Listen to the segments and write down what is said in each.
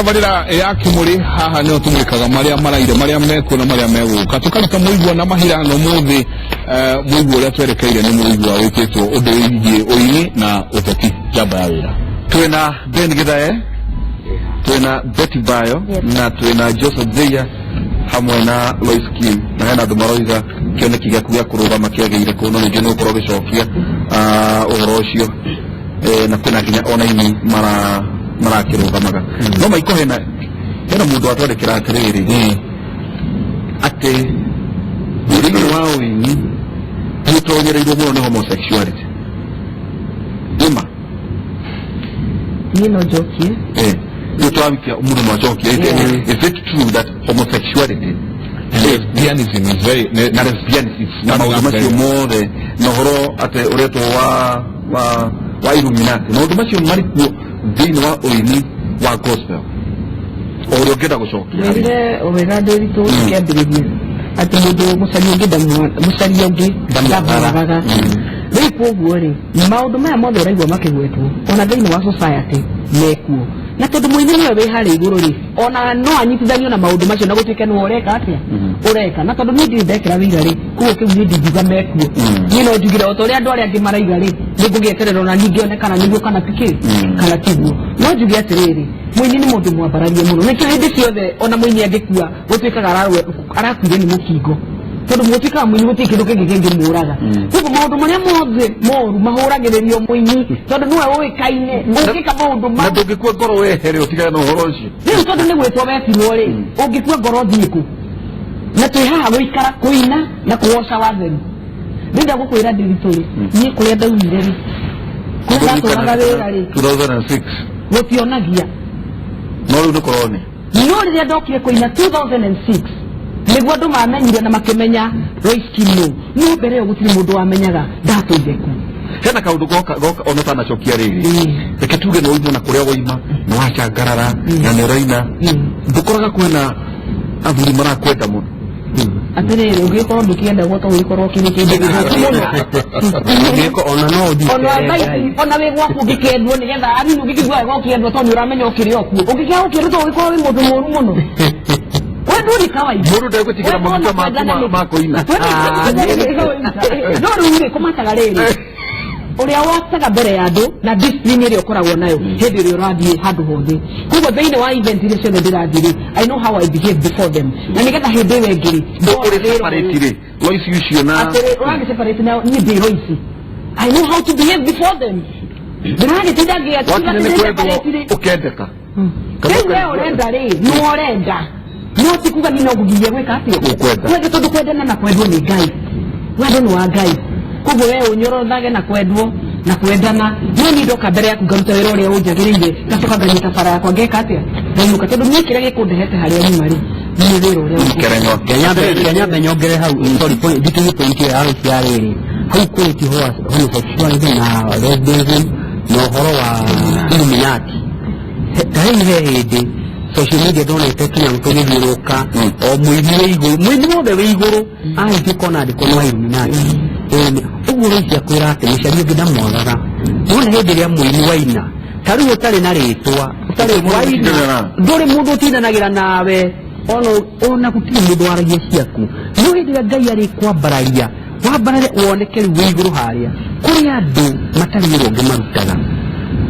Tabarĩra ya Kĩmũrĩ. Haha nĩho tũmũrĩkaga marĩa maraire, marĩa mekuo na marĩa megũka, tũkaruta mũigua na mahira. Na ũmũthĩ mũigua ũrĩa twerekeire nĩ mũigua wĩkĩtwo ũndũ wĩgiĩ ũini na ũteti. Njamba ya wĩra. Twĩna Ben Githae, twĩna Betty Bayo, na twĩna Joseph Zeya hamwe na Lois Kim, na hena andũ maroiga kĩoneki gĩaku gĩa kũrũgama kĩagĩire kũ, no ningĩ nĩ ũkorwo ũgĩcokia ũhoro ũcio. Na kwĩna nginya ona ini marakĩrũgamaga, no maiko hena mũndũ watwandĩkĩra atĩrĩrĩ, atĩ thĩinĩ wa ũini nĩũtonyereirwo mũno nĩ homosexuality. Nĩma? Niĩ no njokie. Nĩ twawikia mũndũ no acokie. Is it true that homosexuality And lesbianism is very na lesbianism na maũndũ macio mothe na ũhoro atĩ ũretwo wa Illuminati, maũndũ macio marĩ kuo thĩinĩ wa ũini wa gospel, o ũrĩa ũngĩenda gũcokia? Wĩrire wega ndĩritũ ũkĩambĩrĩria atĩ mũndũ mũcaria ũngĩ mũcaria ũngĩ ndamwagaga. Rĩu koguo rĩ, maũndũ maya mothe ũraigua makĩgwetwo ona thĩinĩ wa society mekuo, na tondũ mũini nĩwe wĩ harĩa igũrũ rĩ, ona no anyitithanio na maũndũ macio na gũtuĩke nĩwe ũreka atĩa ũreka. Na tondũ niĩ ndirĩ ndekĩra wĩira rĩ, koguo kĩu niĩ ndingiuga mekuo. Niĩ no njugire o ta ũrĩa andũ arĩa angĩ maraiga rĩ, nĩ ngũgĩeterera ona ningĩonekana nĩguo kana ti kĩ kana tiguo. No njuge atĩrĩrĩ, mũini nĩ mũndũ mwambararie mũno. Nĩkĩo hĩndĩ ciothe ona mũini angĩkua gũtuĩkaga arakuire nĩ mũkingo, tondũ gũtuĩkaga mũini gũtirĩ kĩndũ kĩngĩ kĩngĩmũraga. Koguo maũndũ marĩa mothe moru mahũragĩrĩrio mũini, tondũ nĩwe ũĩkaine ũngĩka maũndũ na ndũngĩkua ngoro wehere ũtigane na ũhoro ũcio. Rĩu tondũ nĩ gwĩtwo wetirwo rĩ, ũngĩkua ngoro thiĩ kũ? Na twĩ haha gũikara kũina na kũgoca watheru. Ndĩrenda gũkwĩra ndĩritũ rĩ, niĩ kũrĩa ndaumire rĩ, kũrĩa ndatũraga wĩra rĩ, 2006 gũtionagia. No rĩu nĩ kũroni. No rĩrĩa ndokire kũina 2006 nĩguo andũ mamenyire na makĩmenya Lois Kim no. No mbere ĩyo gũtirĩ mũndũ wamenyaga ndatũire ku. Hena kaũndũ goka goka ona ũtanacokia rĩrĩ, reke tuge nĩ wauma na kũrĩa waima, nĩ wacangarara na nĩ ũraina, ndũkoraga kwĩna athuri marakwenda mũno? Atĩrĩrĩ, ũngĩkorwo ndũkĩendagwo to ũgĩkorwo kĩrĩ kĩndũ gĩthũku mũno. Ũngĩko ona no ũthiĩ Ona thaa ici ona wĩ gwaku ũngĩkĩendwo nĩgetha anini ũngĩkĩigua wega ũkĩendwo, tondũ nĩ ũramenya ũkĩrĩ o kuo, ũngĩkĩaga gũkĩendwo to ũgĩkorwo wĩ mũndũ mũru mũno. Wendwo nĩ kawaida. Mũndũ ndegwĩtigĩra maguta maku ma kũina. No rĩu rĩ, kũmataga rĩrĩ ũrĩa wataga mbere ya andũ na discipline ĩrĩa ũkoragwo nayo hĩndĩ ĩrĩa ũrathiĩ handũ hothe. Koguo thĩinĩ wa event iria ciothe ndĩrathiĩ rĩ, I know how I behave before them, na nĩgetha hĩndĩ ĩyo ĩngĩ rĩ ũrĩ separate rĩ, Lois ũcio na Atĩrĩ, ũragĩ separate na niĩ ndĩ Lois, I know how to behave before them. Ndĩragĩtinda ngĩatinda Wakinya nĩ kwendwo ũkendeka. Rĩu we ũrenda rĩ, nĩ ũrenda, no ti kuga niĩ no ngũgiria gwĩka atĩa. Ũkwenda. Kwenda, tondũ kwendana na kwendwo nĩ Ngai, wendo nĩ wa Ngai. Koguo we ũnyorothage na kwendwo na kwendana, no niĩ ndoka mbere yaku ngaruta wĩra ũrĩa ũnjagĩrĩire, ngacoka nganyita bara yakwa ngeka atĩa, ngainũka, tondũ niĩ kĩrĩa gĩkũndehete harĩa nyuma rĩ, nĩ wĩra ũrĩa ũkũ- Kerenywa. Kenya nyongere hau, sorry, point ndituge point ĩyo ya Lois ya rĩrĩ hau kũrĩ ti homosexuality na lesbianism na ũhoro wa Illuminati. Ta rĩu he hĩndĩ social media ndonete kinya tũgĩthiũrũrũka, o mũini wĩ igũrũ, mũini wothe wĩ igũrũ ahĩtie kona andĩkwo nĩ wa Illuminati. Ĩĩ, ũguo Lois akwĩra atĩ mũciari ũngĩ ndamwagaga. Wona hĩndĩ ĩrĩa mũini waina, ta rĩu ũtarĩ na rĩtwa, ũtarĩ waina, ndũrĩ mũndũ ũtindanagĩra nawe, ona gũtirĩ mũndũ waragia ciaku, no hĩndĩ ĩrĩa Ngai arĩ kwambararia wambarare woneke rĩu wĩ igũrũ harĩa, kũrĩ andũ matarĩ wĩra ũngĩ marutaga.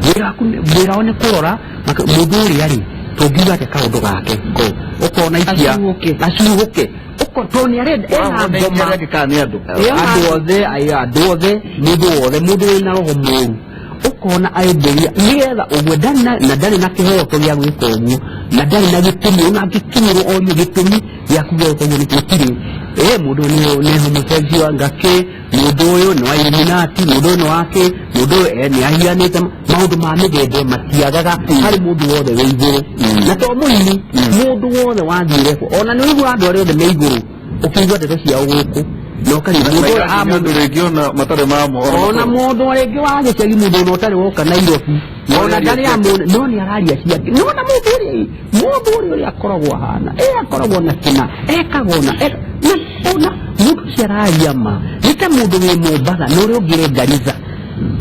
Wĩra waku wĩra wao nĩ kũrora mũndũ ũrĩa rĩ, tũngiuga atĩa kaũndũ gake ko ũkona ikia Acuhũke. Acuhũke. Tondũ nĩ arenda ena ngoma. Arĩa angĩkaa nĩ andũ. Andũ othe, andũ othe, mũndũ wothe, mũndũ wĩna roho mũru ũkona aenderia nĩgetha ũguo ndarĩ na ndarĩ na kĩhoto gĩa gwĩka ũguo, na ndarĩ na gĩtũmi. Ona angĩkinyĩrwo orio gĩtũmi gĩa kuga ũguo nĩ gũtirĩ. Mũndũ ũyũ nĩ homosexual ngakĩ, mũndũ ũyũ nĩ wa Illuminati, mũndũ ũyũ nĩ wake, mũndũ ũyũ nĩ ahianĩte maũndũ ma mĩthemba ĩyo matiagaga harĩ mũndũ wothe wĩ igũrũ, na to mũini, mũndũ wothe wathiĩ level. Ona nĩ ũiguaga andũ arĩa othe me igũrũ, ũkĩigua ndeto ciao gũkũ na ũkariga mũndũ ũyũ Andũ rĩngĩ ona matarĩ mamo. Ona mũndũ rĩngĩ wa gĩcagi, mũndũ ona ũtarĩ woka Nairobi, ona ndarĩ amũne, no nĩ araria ciake. Nona mũndũ ũrĩa ũrĩa akoragwo ahana akoragwo na kĩna ekaga ona na ona mũndũ ũcio araria ma nĩ ta mũndũ wĩ Mombatha na ũrĩa ũngĩ wĩ Garissa,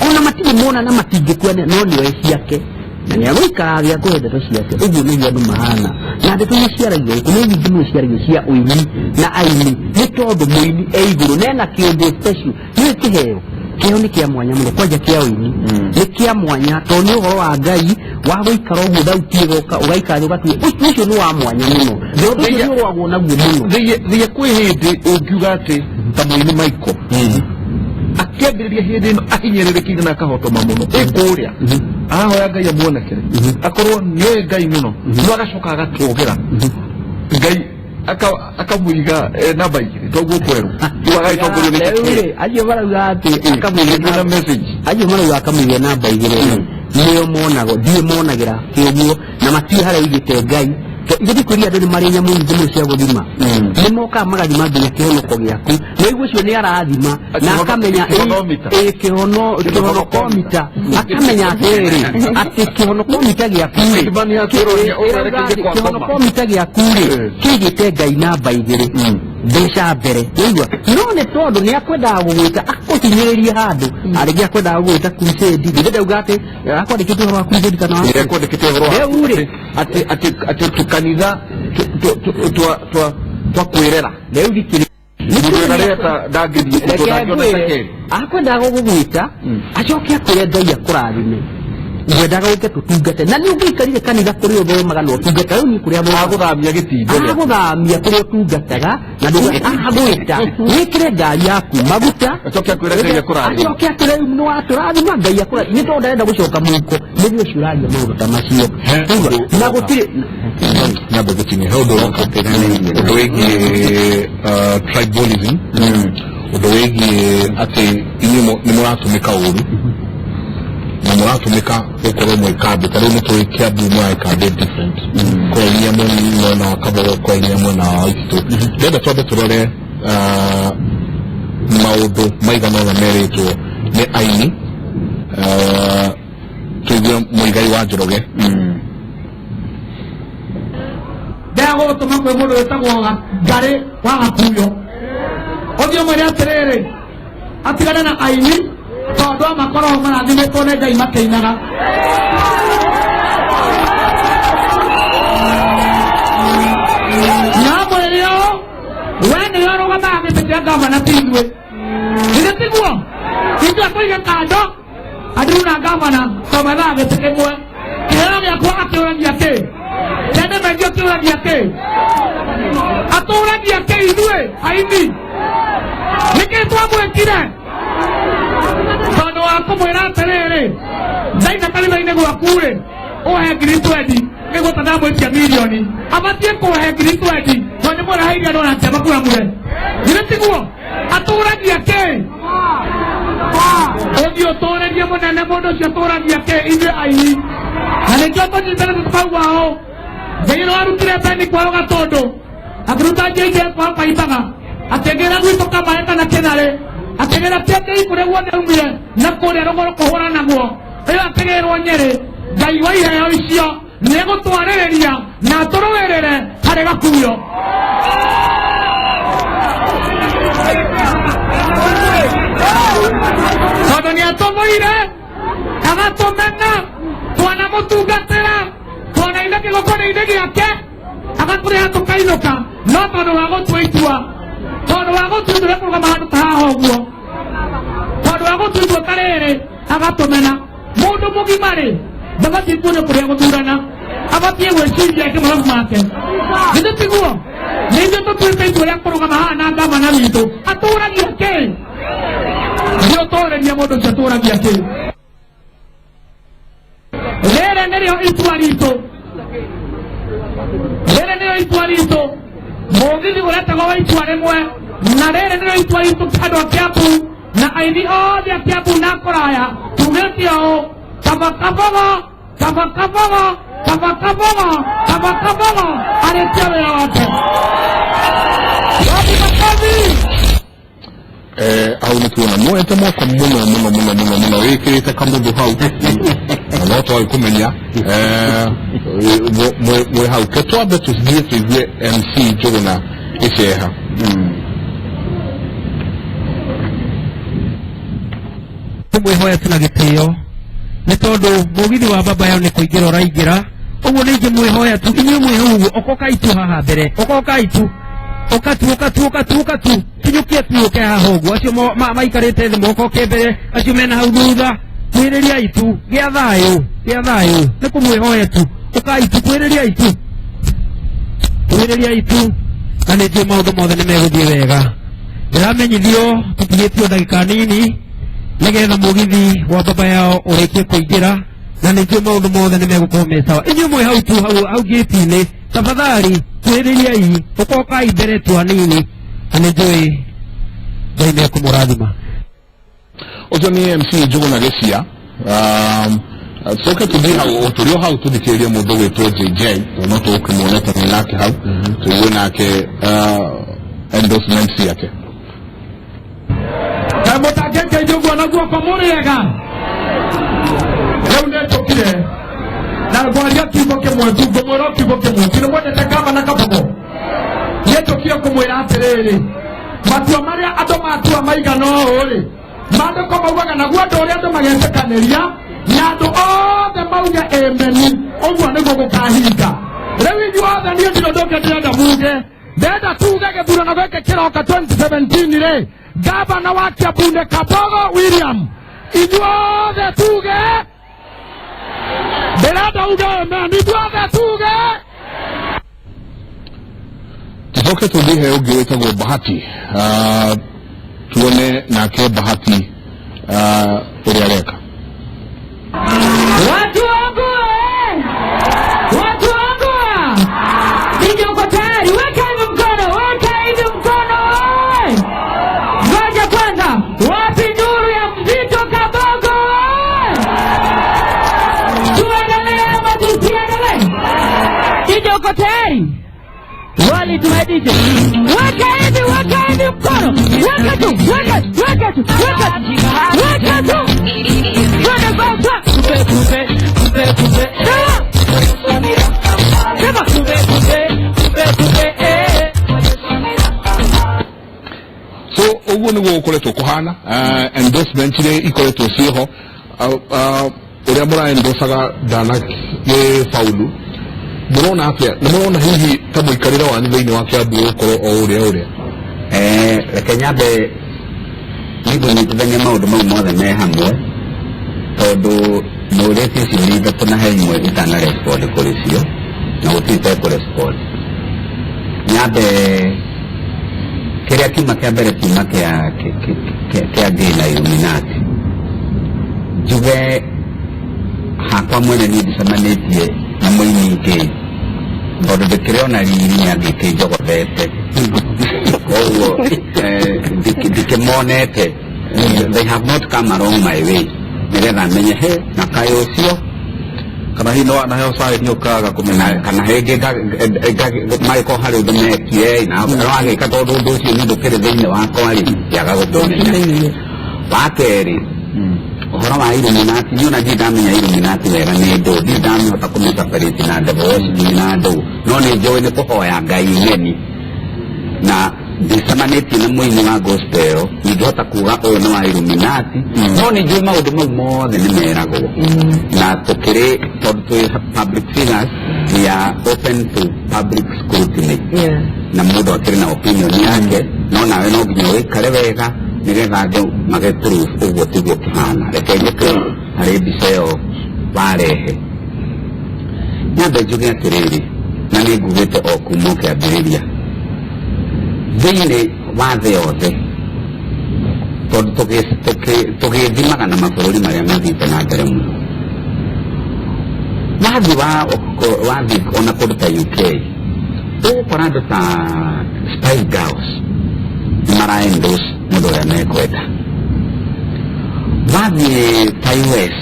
ona matirĩ mona na matingĩkuana, no nĩoĩ ciake. Na nĩ agũikara thĩ akũhe ndeto ciake. Ũguo nĩguo andũ mahana, na ndeto nĩ ciaragio gũkũ, nĩ nyingĩ mũno ciaragio cia ũini na aini, nĩ tondũ mũini e igũrũ na ena kĩũndũ special. Nĩũĩ kĩheo, kĩheo nĩ kĩa mwanya mũno, kwanja kĩa ũini nĩ kĩa mwanya, tondũ nĩ ũhoro wa Ngai wa gũikara ũguo, thauti ĩgoka, ũgaikara thĩ ũgatua. Ũcio nĩ wa mwanya mũno, na ũndũ ũcio nĩ ũrũagwo naguo mũno. Thiĩ kwĩ hĩndĩ ũngiuga atĩ ta mũini Michael akĩambĩrĩria hĩndĩ ĩno ahinyĩrĩrĩkĩire na akahotoma mũno ĩ kũrĩa arahoya Ngai amuonekere, akorwo nĩoĩ Ngai mũno, no agacoka agatũgĩra Ngai akamũiga namba 2, toguo kwerũ rĩu agagĩtongorio nĩ Rĩu kĩĩ? rĩ, acio marauga atĩ akamũiga na message. Acio marauga akamũiga namba 2 nĩo monagwo, ndiĩ monagĩra kĩũguo na matiĩ harĩa aigĩte Ngai. Ithe ndikwĩria andũ nĩ marĩ nyamũ nyingĩ mũno cia gũthima, nĩ mokaga magathima nginya kĩhonoko gĩaku, na ũguo ũcio nĩ arathima na akamenya Kĩhonomita. Ĩ, kĩhonokomita, akamenya atĩrĩrĩ, atĩ kĩhonokomita gĩaku rĩ, Githima nĩ akĩroria ũrerekerie kwa ngoma. Kĩhonokomita gĩaku rĩ, kĩigĩte Ngai namba 2, mbeca mbere, ũigua? No nĩ tondũ nĩ akwendaga gũgwĩta akũhinyĩrĩrie handũ arĩngĩ, akwendaga gũgwĩta crusade. Githĩ ndauga atĩ akwandĩkĩte ũhoro wa crusade kana wa Kwandĩkĩte ũhoro wa Rĩu rĩ, atĩ tũkanitha twa kwĩrera. Rĩu thikĩrĩ. Mũndũ wĩna rĩeta ndangĩthiĩ kũndũ Reke ndangĩona ngwĩre, cekeri. Akwendaga gũgũgwĩta, acoke akwĩre Ngai akũrathime, ngwendaga ũke tũtungate, na nĩ ũngĩikarire kanitha kũrĩa ũthomaga na ũtungata. Rĩu niĩ kũrĩa thomaga, Agũthamia gĩtindo gĩaku. Agũthamia kũrĩa ũtungataga na agwĩta wĩkĩre ngari yaku maguta. Acoke akwĩre Ngai akũrathime. Acoke akwĩre rĩu nĩ watũrathima, Ngai akũrathime, nĩ tondũ ndarenda gũcoka mũhuko. Nĩguo ũcio ũraria maũndũ ta macio. He Na gũtirĩ Nyambe gũtinia he ũndũ ũroka, ũndũ wĩgiĩ tribalism, ũndũ wĩgiĩ atĩ inyuĩ nĩ mũratũmĩka ũru na mũratũmĩka gũkorwo mwĩ kambĩ. Ta rĩu nĩ tũĩ Kiambu mũrarĩ kambĩ different, kwa iria mwena wa Kabogo, kwa iria mwena wa Waititu. Ndĩrenda twambe tũrore maũndũ maigana ũna merĩtwo nĩ aini, tũigue Mũigai wa Njoroge. Ndegũgũtũma kwĩ mũndũ wĩtagwo Ngarĩ wa Gakuyo, ũthiĩ ũmwĩre atĩrĩrĩ, atigane na aini, tondũ a makoragwo marathimĩtwo nĩ Ngai makĩinaga. Na mwĩrĩ ũũ we nĩwe ũrũgamaga gĩtĩ kĩa ngavana, ti ithuĩ. Githĩ tiguo? Ithuĩ tũige kando Andrew na ngavana, tondũ methaga gĩtĩ kĩmwe. Kĩheo gĩakwa akĩũragia kĩ? Tene mengi akĩũragia kĩ? Atũragia kĩ ithuĩ aini? Nĩkĩ twamwĩkire? Tondũ wa kũmwĩra atĩrĩrĩ, ndaina kanitha-inĩ gwaku rĩ, ũhe 20,000, nĩguo ta ndamwĩtia mirioni, abatiĩ kũhe 20,000, tondũ nĩ mwĩraheire andũ onake makuramure. Githĩ tiguo? Atũragia kĩ? Ũthiĩ ũtũrĩrie mũnene, mũndũ ũcio atũragia kĩ ithuĩ aini? Na nĩkĩo tũnyitanĩte tũkauga ũũ, Ngai nĩ warutire Beni kwao Gatũndũ, akĩruta JJ kwao Kaimbaga, akĩgĩra gwitũ Kamaĩ kana Kĩnarĩ, akĩgĩra Kĩengei kũrĩa guothe aumire na kũrĩa rũgũrũ kũhũranagwo, ĩyo akĩgĩrwo Nyĩrĩ. Ngai wa iheo icio nĩ egũtwarĩrĩria na atũrũĩrĩre harĩ Gakuyo, tondũ nĩ atũthũire agatũmena, twanamũtungatĩra, twanaina kĩgongona-inĩ gĩake, agatũrĩha tũkainũka, no tondũ wa gũtua itua, tondũ wa gũtua itua rĩa kũrũgama handũ ta haha ũguo, tondũ wa gũtua itua ta rĩrĩ, agatũmena. Mũndũ mũgima rĩ, ndabatiĩ kuonio kũrĩa gũthurana, abatiĩ gwĩciria eke mathabu make. Githĩ tiguo? Nĩ ithuĩ tũtuĩte itua rĩa kũrũgama haha na ngavana witũ. Atũragia kĩ? Nĩ ũtũrĩria mũndũ ũcio atũragia kĩ? Rĩrĩ nĩrĩo itua ritũ, rĩrĩ nĩrĩo itua ritũ, mũgithi ũretagwo wa itua rĩmwe, na rĩrĩ nĩrĩo itua ritũ. Andũ a Kiambu na aini othe a Kiambu na kũraya, tugĩte ũũ: kaba Kabogo, kaba Kabogo, kaba Kabogo, kaba Kabogo arĩkia wĩra wake. Wapi makofi? Hau nĩ tuona muoete moko mũno mũno mũno mũno mũno, wĩkĩrĩte kamũthũ hau, na no twagĩ kũmenya mwĩ hau. Ke twambe tũthiĩ tũigue MC Njũgũna Gĩceha. Tũmwĩhoete na gĩtĩo. Nĩ tondũ mũgithi wa baba yao nĩ kũingĩra ũraingĩra. Ũguo nĩ ingĩmwĩhoya tu inyuĩ mwĩ hau ũguo, okokai tu haha mbere, okokai tu, ũka tu, ũka tu, ũka tu, ũka tu, kinyũkia tu ũke haha ũguo. Acio maikarĩte thĩ mokoke mbere, acio mena hau thutha, kwĩrĩriai tu, gĩa thayũ, gĩa thayũ, nĩ kũmwĩhoya tu, ũkai tu, kwĩrĩriai tu, kwĩrĩriai tu, na nĩ njũĩ maũndũ mothe nĩ megũthiĩ wega. Ndĩramenyithio tũtigĩtio ndagĩka nini nĩgetha mũgithi wa baba yao ũrĩkie kũingĩra, na nĩ njũĩ maũndũ mothe nĩ megũkorwo me sawa. Inyuĩ mwĩ hau tu, hau hau gĩti-inĩ, tafadhali kwĩrĩriai, ũkokai mbere tu hanini, na nĩ njũĩ Ngai nĩ ekũmũrathima. Ũcio nĩ MC Njũgũna Gĩcia. Coke tũthiĩ hau, tũrĩ o hau, tũthikĩrĩrie mũndũ gwĩtwo JJ, tondũ no tũgũkĩmuonete twĩ nake hau, tũigue nake endorsement ciake. Mũtangĩngeithia ũguo na guoko, mũrĩega. Rĩu nĩ njũkire na ngwaria kiugo kĩmwe tu, ngũmwĩra o kiugo kĩmwe tu, nĩ mwendete kaba na kabogo. Niĩ njũkire kũmwĩra atĩrĩrĩ, matua marĩa andũ matua maigana ũũ rĩ, maandĩko maugaga naguo andũ ũrĩa andũ magetĩkanĩria na andũ othe mauge ĩmeni, ũguo nĩguo gũkahinga. Rĩu ithuothe, niĩ ndirĩ ũndũ ũngĩ ndĩrenda muge, ndenda tuge gĩthurano gĩkĩ kĩroka 2017 rĩ, gavana wa Kiambu nĩ Kabogo William. Ithuothe tuge, ndĩrenda uge amen, ithuothe tuge. Tucoke tũthiĩ he ũngĩ wĩtagwo Bahati, tuone nake Bahati ũrĩa areka. Watu wangu, eh! Watu wangu, DJ uko tayari? Weka hivi mkono, weka hivi mkono, eh! Ngoja kwanza, wapi nuru ya Mzito Kabogo? Eh? Tuendelee ama tusiendelee? DJ uko tayari? Wali tume DJ. Weka hivi, weka hivi mkono. Weka tu, weka, weka tu, weka. Weka tu. Twende sasa. Tupe, tupe, tupe, tupe. Sema. Sema. Tupe, tupe, tupe, tupe, eh. So ũguo nĩguo gũkoretwo kũhana, endorsement iria ikoretwo ciĩho, ũrĩa mũraendocaga ndanagĩ faulu, mũrona atĩa? Nĩ mũrona hihi ta mũikarĩre wanyu thĩinĩ wa Kiambu ũgũkorwo o ũrĩa ũrĩa? Reke nyambe nĩngũnyitithania maũndũ mau mothe me hamwe, tondũ mũrĩtie icio nĩ ithatũ na he imwe itana respond kũrĩ cio na gũtirĩ itekũ respond. Nyambe kĩrĩa kiuma kĩa mbere, kiuma kĩa gay na Illuminati, njuge hakwa mwene niĩ ndicemanĩtie na mũini gay, tondũ ndĩkĩrĩ ona riri nĩ angĩkĩnjogothete koguo ndikĩmonete. They have not come along my way nĩgetha menye he na kaĩ ũcio. Kana hihi no na heo cai nĩ ũkaga kũmenya. Kana rĩngĩ magĩkorwo harĩ ũndũ mekire na no agĩka, tondũ ũndũ ũcio nĩ ndũkĩrĩ thĩinĩ wakwa rĩ, ndiaga gũkĩmenya. Wa kerĩ, ũhoro wa Illuminati, niĩ ona ndirĩ ndamenya Illuminati wega nĩ ndũ, ndirĩ ndamĩhota kũmĩ separate na devil worshiping na ndũ, no nĩ njũĩ nĩ kũhoya ngai ng'eni, na ndicemanĩtie na mũini wa gospel ingĩhota kuga ũyũ nĩ wa Illuminati, no nĩ njũĩ maũndũ mau mothe nĩ meragwo, na tũkĩrĩ tondũ twĩ public figures, we are open to public scrutiny, na mũndũ akĩrĩ na opinion yake, no nawe no nginya ũikare wega nĩgetha andũ mage proof ũguo tiguo kĩhana. Reke njũke harĩ mbica ĩyo warehe. Nyambe njuge atĩrĩrĩ, na nĩ ngugĩte o kuma ũkĩambĩrĩria, thĩinĩ wa thĩ yothe, tondũ tũgĩthimaga na mabũrũri marĩa mathiĩte na mbere mũno, wathi wa wathi ona kũndũ ta UK, ũgũkora andũ ta Spice Girls nĩ mara endorse mũndũ ũrĩa mekwenda. Wathiĩ ta US,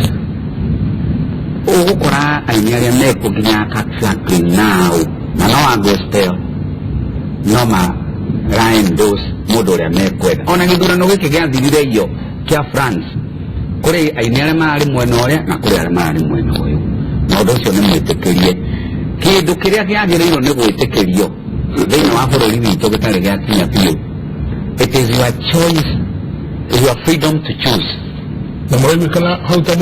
ũgũkora aini arĩa mekuo nginya Kirk Franklin now na no wa gospel no mara endorse mũndũ ũrĩa mekwenda. Ona gĩthurano gĩkĩ gĩathirire iyo kĩa France, kũrĩ aini arĩa mararĩ mwena ũrĩa na kũrĩ arĩa mararĩ mwena ũyũ, na ũndũ ũcio nĩ mwĩtĩkĩrie. Kĩndũ kĩrĩa kĩagĩrĩirwo nĩ gwĩtĩkĩrio thĩinĩ wa bũrũri witũ gĩtarĩ gĩakinya biũ, it is your choice, your freedom to choose. Na mũraiguĩkana hau ta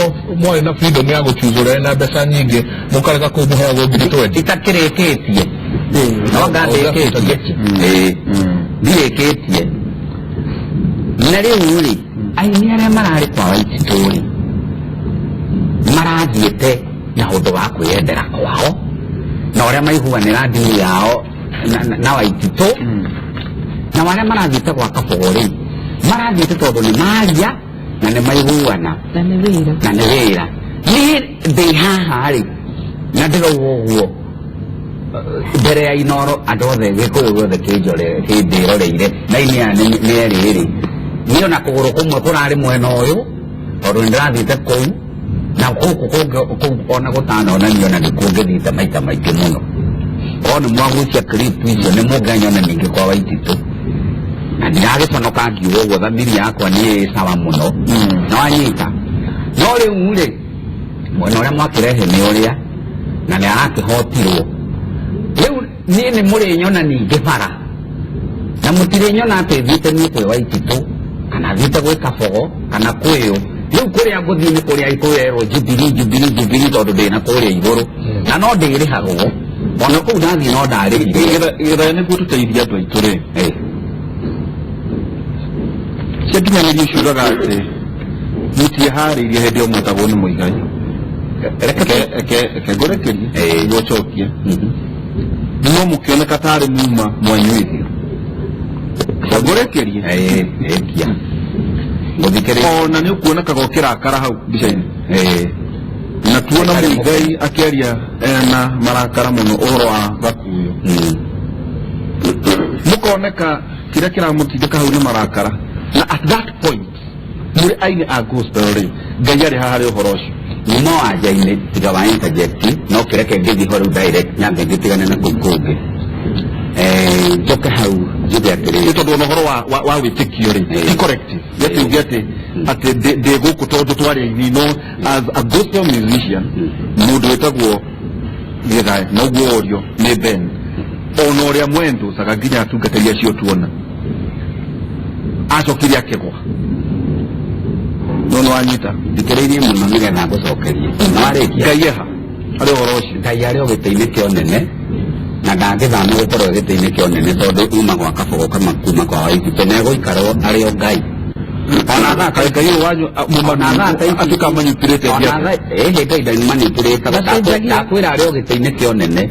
mwarĩ na freedom ya gũchuzũra na mbeca nyingĩ, mũkarega kũu mũheagwo ngiri 20. Itakĩrĩkĩtie no ngandĩkĩtie. Ĩĩ, ndirĩkĩtie. Na rĩu rĩ, aini arĩa mararĩ kwa Waititũ rĩ, marathiĩte na ũndũ wa kwĩyendera kwao na ũrĩa maiguanĩra ndini yao na Waititũ, na arĩa marathiĩte gwa Kabogo rĩ, marathiĩte tondũ nĩ maria na nĩ maiguana. Na nĩ wĩra. Na nĩ wĩra. Niĩ ndĩ haha rĩ, na ndĩrauga ũguo mbere ya Inoro, andũ othe Gĩkũyũ guothe kĩndĩroreire na ini aya nĩ erĩ rĩ, niĩ ona kũgũrũ kũmwe kũrarĩ mwena ũyũ tondũ nĩ ndĩrathiĩte kũu na gũkũ kũngĩ kũu ona gũtanonanio na nĩkuo ngĩthiĩte maita maingĩ mũno. Korwo nĩ mwagucia clip icio, nĩ mũnganyona ningĩ kwa Waititũ, na ndiragĩconoka ngiuga ũguo, thamiri yakwa nĩ ĩ sawa mũno na wanyita. No rĩu rĩ, mwena ũrĩa mwakĩrehe nĩ ũrĩa na nĩ arakĩhotirwo. Rĩu niĩ nĩ mũrĩnyona ningĩ bara, na mũtirĩnyona atĩ thiĩte niĩ kwĩ Waititũ kana thiĩte gwĩ Kabogo kana kwĩũ. Rĩu kũrĩa ngũthiĩ nĩ kũrĩa kwĩrwo Jubilee, Jubilee, Jubilee, tondũ ndĩna kũrĩa igũrũ na no ndĩrĩhagwo ona kũu ndathiĩ no ndarĩhire. Gĩthaya, nĩguo tũteithie andũ aitũ rĩ, ciakinyanĩrio ciugaga atĩ mũtiĩharĩirie hĩndĩ ĩyo mwetagwo nĩ Mũigai. Reke ngũrekerie nĩguo ũcokie, no mũkĩoneka tarĩ muma mwanyuithio. Ngũrekerie. Ĩkia ngũthikĩrĩria. Ona nĩ ũkuonekaga ũkĩrakara hau mbica-inĩ, na tuona Mũigai akĩaria ena marakara mũno ũhoro wa Gakuyo, mũkoneka kĩrĩa kĩramũtindĩka hau nĩ marakara. Na at that point mũrĩ aini a gospel rĩ, Ngai arĩ haha harĩ ũhoro ũcio? Nyuma wanja-inĩ tiga wa interject, no kĩreke ngĩthiĩ ho rĩu direct, nyambe ngĩtigane na kũu kũngĩ. Njoke hau njuge atĩrĩrĩ. Nĩ tondũ ona ũhoro wa wĩtĩkio rĩ, ti corrective atĩ uge atĩ ndĩ gũkũ tondũ twarĩ aini, no as a gospel musician, mũndũ wĩtagwo Gĩthae na ũguo orio nĩ Ben, ona ũrĩa mwendũcaga nginya atungatĩri acio tuona acokire akĩgwa, no nĩ wanyita. Thikĩrĩirie mũno nĩgetha ngũcokerie na warĩkia. Ngai eha harĩ ũhoro ũcio? Ngai arĩ o gĩtĩ-inĩ kĩa ũnene na ndangĩthama gũkorwo gĩtĩ-inĩ kĩa ũnene, tondũ uma gwa Kabogo kama kuma kwa Waititũ na egũikara arĩ o Ngai ona thaa Kaĩ Ngai ũyũ wanyu ona thaa ta ici atuĩka manipulated? Ona thaa ĩhĩ Ngai ndanimanipulĩtaga. Ndacenjagia. Ndakwĩra arĩ o gĩtĩ-inĩ kĩa ũnene,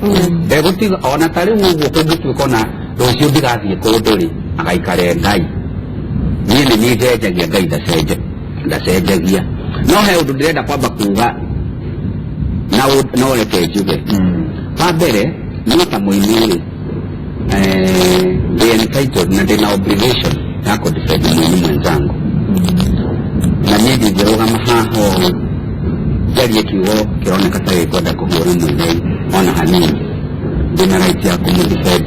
ndegũtiga ona ta rĩu ũguo. Kũngĩtuĩka ona rũciũ ndigathiĩ kũndũ rĩ, agaikare Ngai. Niĩ nĩ niĩ njenjagia, Ngai ndacenjagia. No he ũndũ ndĩrenda kwamba kuga na no reke njuge. Wa mbere, niĩ ta mũini rĩ, ndĩ entitled na ndĩ na obligation ya kũdefend mũini mwenzangu, na niĩ ndingĩrũgama haha ũũ njarie kiugo kĩroneka ta gĩkwenda kũhũra Mũigai ona hanini. Ndĩna right ya kũmũdefend,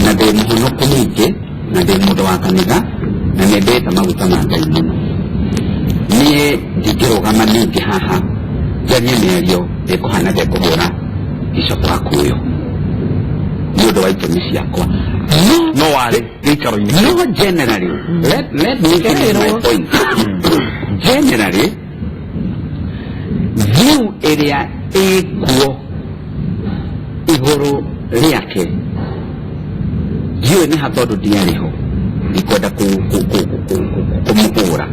na ndĩ mũhonoku ningĩ, na ndĩ mũndũ wa kanitha, na nĩ ndĩte maguta ma Ngai mũno. Niĩ ndingĩrũgama ningĩ haha njarie mĩario ĩkũhana ta ĩkũhũra Bishop Gakuyo nĩ ũndũ wa itũmi ciakwa. No warĩ gĩikaro-inĩ? No generally, let me finish my point. Generally, view ĩrĩa ĩkuo igũrũ rĩake ndiũĩ nĩ ha, tondũ ndiarĩ ho, ndikwenda kũmũhũra.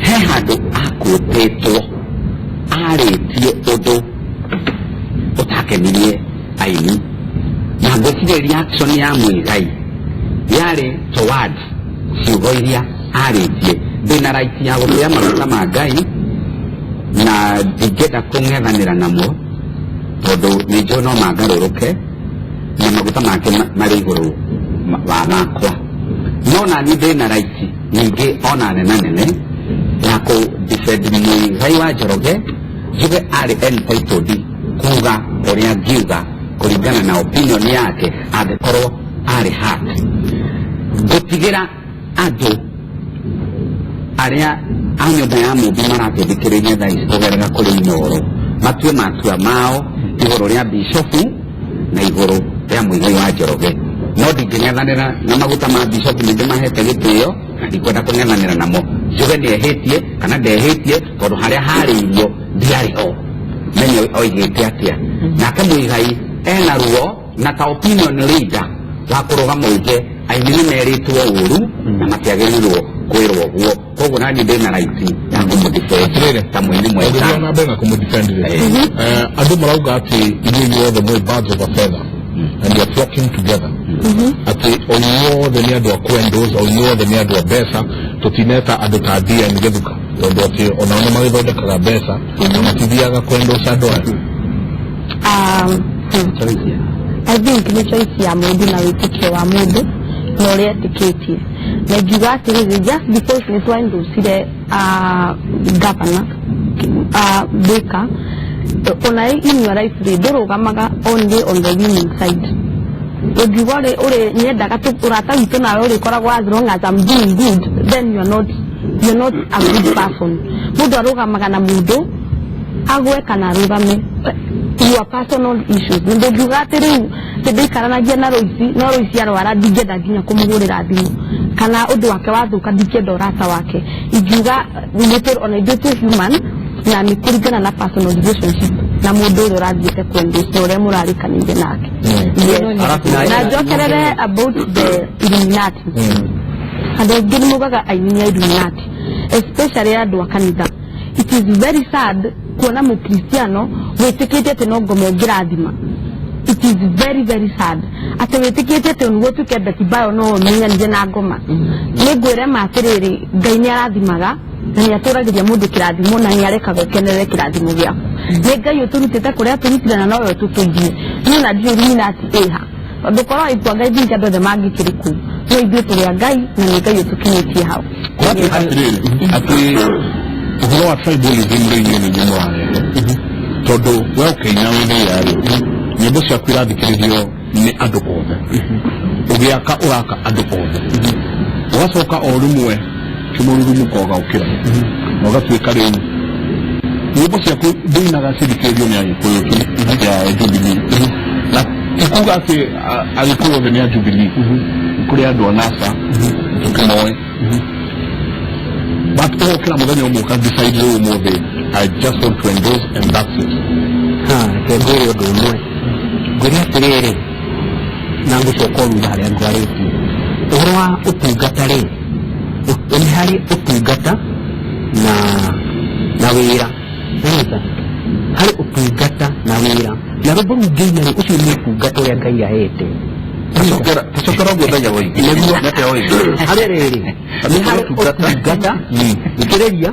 He handũ akũtĩtwo arĩtie ũndũ ũtakenirie aini, na ngwĩciria reaction ya Mũigai yarĩ towards ciugo iria arĩtie. Ndĩna right ya gũtĩa maguta ma Ngai na ndingĩenda kũng'ethanĩra namo, tondũ nĩ njũĩ no mangarũrũke na maguta make marĩ igũrũ wa makwa. No nani ndĩna right ningĩ ona nena nene ya kũ defend Mũigai wa Njoroge, njuge arĩ entitled kuga ũrĩa ngiuga kũringana na opinion yake angĩkorwo arĩ hurt. Ngũtigĩra andũ arĩa a nyũmba ya mũmbi maratũthikĩrĩria thaa ici kũgerera kũrĩ Inoro matue matua mao igũrũ rĩa bishofu na igũrũ rĩa Mũigai wa Njoroge. No ndingĩng'ethanĩra na maguta ma bishofu, nĩ ndĩmahete gĩtĩo na ndikwenda kũng'ethanĩra namo. Njuge nĩ ehĩtie kana ndehĩtie tondũ harĩa harĩirio ndiarĩ ho menye oigĩte atĩa. Nake Muigai ena ruo na ta opinion leader wa kũrũgama uge aini nĩ merĩtwo ũru na matiagĩrĩirwo kwĩrwo ũguo. Koguo nani ndĩna right ya kũmũdefend ta mũini mwega. Ũngĩthiĩ na mbere na kũmũdefend rĩ, andũ marauga atĩ inyuĩ inyuothe mwĩ birds of a feather and you are flocking together, atĩ o inyuothe nĩ andũ a kwendors, o inyuothe nĩ andũ a mbeca. Tũtineta andũ ta DN Gĩthuka tondũ atĩ onao nĩ magĩthondekaga mbeca na matithiaga kwendors andũ aya. I think nĩ choice ya mũndũ na wĩtĩkio wa mũndũ na ũrĩa etĩkĩtie, na ingiuga atĩrĩrĩ, just because nĩ twaendorcire governor Baker, ona in your life rĩ, ndũrũgamaga only on the winning side. Ũngiuga ũrĩ nyendaga ũrata witũ nawe ũrĩkoragwo as long as I'm doing good, then you're not a good person. Mũndũ arũgamaga na mũndũ agwe kana arũgame, your personal issues. Nĩ ndũngiuga atĩ rĩu atĩ ndĩikaranagia na Roici, no Roici arwara ndingĩenda nginya kũmũhũrĩra thimũ, kana ũndũ wake wathũka ndingĩenda ũrata wake. Ingiuga ona ithuĩ twĩ human na nĩ kũringana na personal relationship na mũndũ ũrĩa ũrathiĩte kwendwo na ũrĩa mũrarĩkanĩire nake. Yes. Na njokerere about the Illuminati. Andũ aingĩ nĩ maugaga aini nĩ Illuminati, especially andũ a kanitha. It is very sad kuona mũkristiano wĩtĩkĩtie atĩ no ngoma ũngĩrathima. It is very very sad atĩ wĩtĩkĩtie atĩ nĩguo ũtuĩke Betty Bayo no ũmenyanire na ngoma. Nĩ ngwĩre ma atĩrĩrĩ, Ngai nĩ arathimaga na nĩ atũragĩria mũndũ kĩrathimo na nĩ arekaga ũkenerere kĩrathimo gĩaku. Nĩ Ngai ũtũrutĩte kũrĩa atũrutire na nowe ũtũtũirie. Niĩ na ndiũĩ Illuminati ĩha, tondũ korwo ĩkuo Ngai think andũ othe mangĩkĩrĩ kũu, no ithuĩ tũrĩ a Ngai na nĩ Ngai ũtũkinyĩtie hau. Atĩrĩrĩ, atĩ ũhoro wa tribalism rĩ, inyuĩ nĩ inyuĩ mũrarehe, tondũ we ũkĩina wĩ thĩĩa rĩ, nyĩmbo ciaku irathikĩrĩrio nĩ andũ othe. Ũgĩaka ũraka andũ othe, ũgacoka o rĩmwe kĩmũrurumuko ũgaũkĩra na ũgatuĩka rĩu nyĩmbo ciaku ndũinaga cithikĩrĩrio nĩ Agĩkũyũ tu, atĩ a Jubilee. Na ti kuga atĩ Agĩkũyũ othe nĩ a Jubilee, kũrĩ andũ a NASA tũkĩmoĩ, but ũgokĩra mũthenya ũmwe ũka decide rĩu ũmũthĩ I just want to endorse and that's it. Ha, reke ngwĩre ũndũ ũmwe. Ngwĩre atĩrĩrĩ, na ngũcoka o thutha harĩa ngwarĩtie ũhoro wa ũtungata rĩ, nĩ harĩ ũtungata na wĩra. Nĩnyita harĩ ũtungata na wĩra, na rwĩmbo rũu ngĩina rĩ, ũcio nĩ ũtungata ũrĩa Ngai ahete. Tũcokera ũguo Ngai awoige. Nĩguo. Nĩatĩa oige? Harĩ rĩrĩ, nĩ harĩ ũtungata, thikĩrĩria,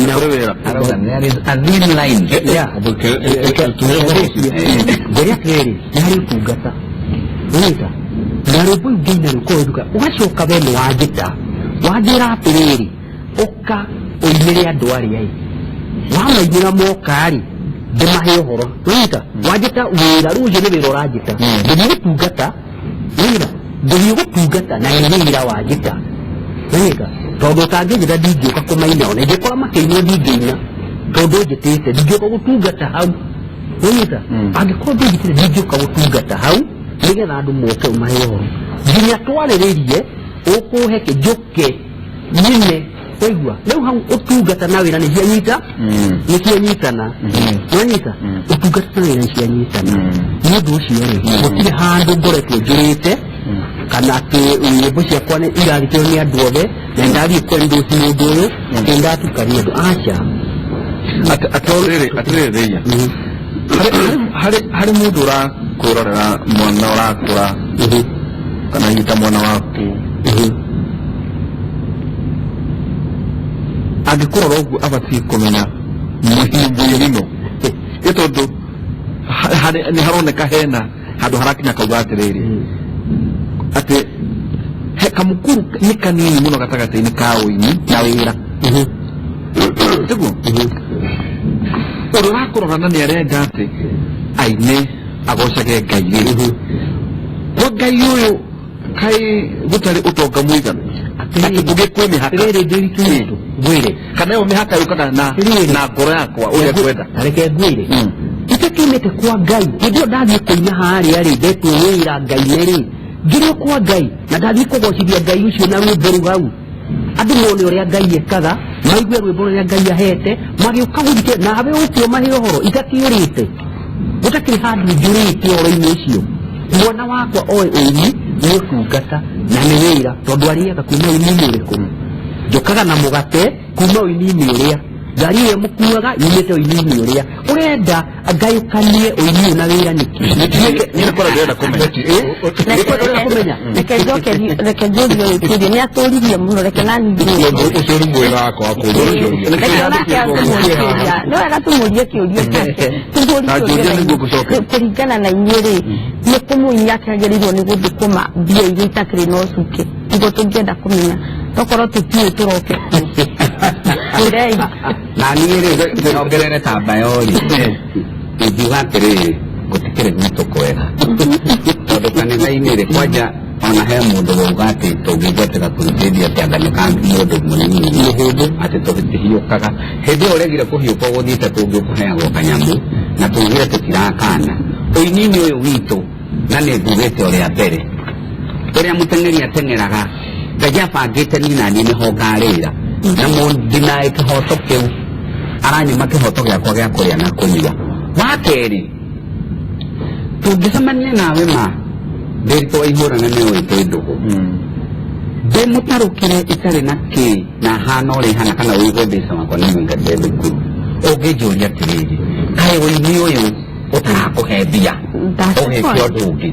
na Kũrĩ wĩra. Arauga there is a thin line. Yeah. Ngwĩre atĩrĩrĩ, nĩ harĩ ũtungata, nĩnyita, na rwĩmbo rũu ngĩina rĩ, ũkorwo ũgacoka we nĩ wanjĩta wanjĩra atĩrĩrĩ, ũka ũinĩre andũ arĩa ĩ wamainĩra moka rĩ, ndĩmahe ũhoro. Nĩnyita wanjĩta wĩra rĩu, ũcio nĩ wĩra ũranjĩta ngũthiĩ gũtungata. Wĩra ngũthiĩ gũtungata na nĩ wĩra wanjĩta. Nĩnyita, tondũ ũtangĩnjĩta ndingĩũka kũmaina, ona ingĩkora makĩinwo ndingĩina, tondũ njĩtĩte ndingĩũka gũtungata hau. Nĩnyita, angĩkorwo ndũnjĩtĩte ndingĩũka gũtungata hau nĩgetha andũ moke ũmahe ũhoro nginya twarĩrĩrie ũkũhe kĩ njũke nyine. Waigua rĩu hau ũtungata na wĩra nĩ cianyita, nĩ cianyitana. Nwanyita ũtungata na wĩra nĩ cianyitana. Nĩ ũndũ ũcio rĩ, gũtirĩ handũ ngoretwo njũrĩte kana atĩ nyĩmbo ciakwa nĩ irathikĩrwo nĩ andũ othe na ndathiĩ kwendorse mũndũ ũyũ atĩ ndatukania andũ, aca. Atĩrĩrĩ Thĩiya, harĩ mũndũ ũrakwĩrorera, mwana ũrakũra kana hihi ta mwana waku, angĩkũrora ũguo abatiĩ kũmenya mũino ĩ tondũ nĩ haroneka hena handũ harakinya kauga atĩrĩrĩ, atĩ he kamukuru nĩ kanini mũno gatagatĩ-inĩ ka ũini na wĩra. Tiguo ũrĩa ũrakũrora na nĩ arenda atĩ aine agocage Ngai rĩ, kwa Ngai ũyũ kaĩ gũtarĩ ũtonga mũiganu, atĩ kũgĩ kwĩ mĩhaka? Rĩrĩ ndĩritũ ngwĩre. Kana ĩyo mĩhaka yũkaga na Rĩrĩ. na ngoro yakwa ũrĩa ngwenda? Reke ngwĩre, itakiumĩte kwa Ngai. Hĩndĩ ĩyo ndathiĩ kũina harĩa rĩ, ndetwo wĩra ngaine rĩ, ngĩrĩ o kwa Ngai na ndathiĩ kũgocithia Ngai ũcio na rwĩmbo rũu hau. Andũ mone ũrĩa Ngai ekaga, maigue rwĩmbo rũrĩa Ngai ahete, magĩũka gũthikĩrĩria nawe ũkĩo mahe ũhoro itakĩũrĩte gũtakĩrĩ handũ njũrĩte ũhoro-inĩ ũcio. Mwana wakwa oĩ ũini nĩ ũtungata na nĩ wĩra, tondũ arĩaga kuma ũini-inĩ ũrĩkũ? Njũkaga na mũgate kuma ũini-inĩ ũrĩa, ngari ĩrĩa mũkuaga yumĩte ũini-inĩ ũrĩa. Ũrenda ngayũkanie ũini ũyũ na wĩra nĩkĩ? Nĩ kũrĩa ndĩrenda kũmenya. Nĩ kũrĩa ndĩrenda kũmenya. Reke njokerie, reke njũrie ũyũ kĩũria, nĩ atũririe mũno, reke nani njũrie. Ũcio nĩ mwĩra wakwa wa kũũria kĩũria. Reke nake atũmũrie kĩũria. Nĩ wega tũmũrie kĩũria kĩake. Tũmũrie Na kĩũria njũrie na nĩguo ngũcokia. Kũringana na inyuĩ rĩ, nĩ kũmũinya akĩagĩrĩirwo nĩ gũthũkũma mbia iria itakĩrĩ na ũcuke? Nĩguo tũngĩenda kũmenya. Tokorwo tũtiũĩ tũroke kuo. Twĩrei. Na niĩ rĩ, nyongerere ta mbayo rĩ, ingiuga atĩrĩrĩ, gũtikĩrĩ gwitũ kwega, tondũ kanitha-inĩ rĩ, kwanja ona he mũndũ wauga atĩ tũngĩigua atĩ gakũrutĩria atĩ anga nĩ ka mũndũ mũnini mũhũthũ, atĩ tũtihiũkaga. Hĩndĩ ĩyo ũregire kũhiũka ũgũthiĩte kũngĩ ũkũheagwo kanyamũ, na tugire tũtirakana ũini-inĩ ũyũ witũ. Na nĩ ngugĩte ũrĩa mbere ũrĩa mũteng'eri ateng'eraga, Ngai abangĩte niĩ na niĩ nĩho ngarĩra, na mũndinaĩ kĩhoto kĩu aranyima kĩhoto gĩakwa gĩa kũrĩa na kũnyua. Wa kerĩ, tũngĩcemania nawe ma ndĩritũ wa ihũra na nĩ ũĩ twĩ ndũgũ, ndĩmũtarũkĩre itarĩ na kĩ na hana ũrĩa ihana, kana ũigue mbeca wakwa nĩ mũingate thukuru, ũngĩnjũria atĩrĩrĩ, kaĩ ũini ũyũ ũtarakũhe mbia ũgĩke ũndũ ũngĩ?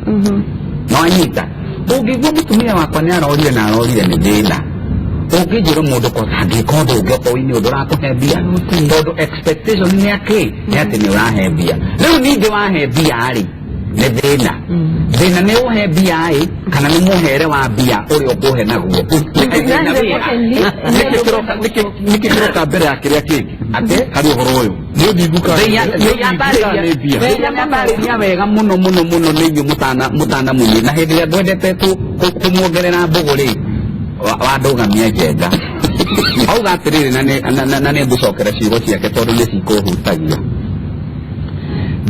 No anyita ũngĩigua mũtumia wakwa nĩ arorire na arorire nĩ thĩna, ũngĩnjĩra mũndũ ko angĩka ũndũ ũngĩ okorwo ũini ũndũ ũrakũhe mbia, tondũ expectation nĩ akĩ nĩ atĩ nĩ ũrahe mbia. Rĩu ningĩ wahe mbia rĩ, nĩ thĩna. Thĩna nĩ ũhe mbia ĩ kana nĩ mũhere wa mbia ũrĩa ũkũhe naguo. Thĩna wĩra. Nĩkĩ kĩroka mbere ya kĩrĩa kĩngĩ atĩ harĩ ũhoro ũyũ? Nĩ ũthingu kana nĩ mbia? Nĩatarĩria wega mũno mũno mũno nĩ inyuĩ mũtana mũnyui, na hĩndĩ ĩrĩa ngwendete kũmuongerera mbũgũ rĩ, wandũgamia njenga auga atĩrĩrĩ, na nĩ ngũcokera ciugo ciake tondũ nĩ cikũhutagia.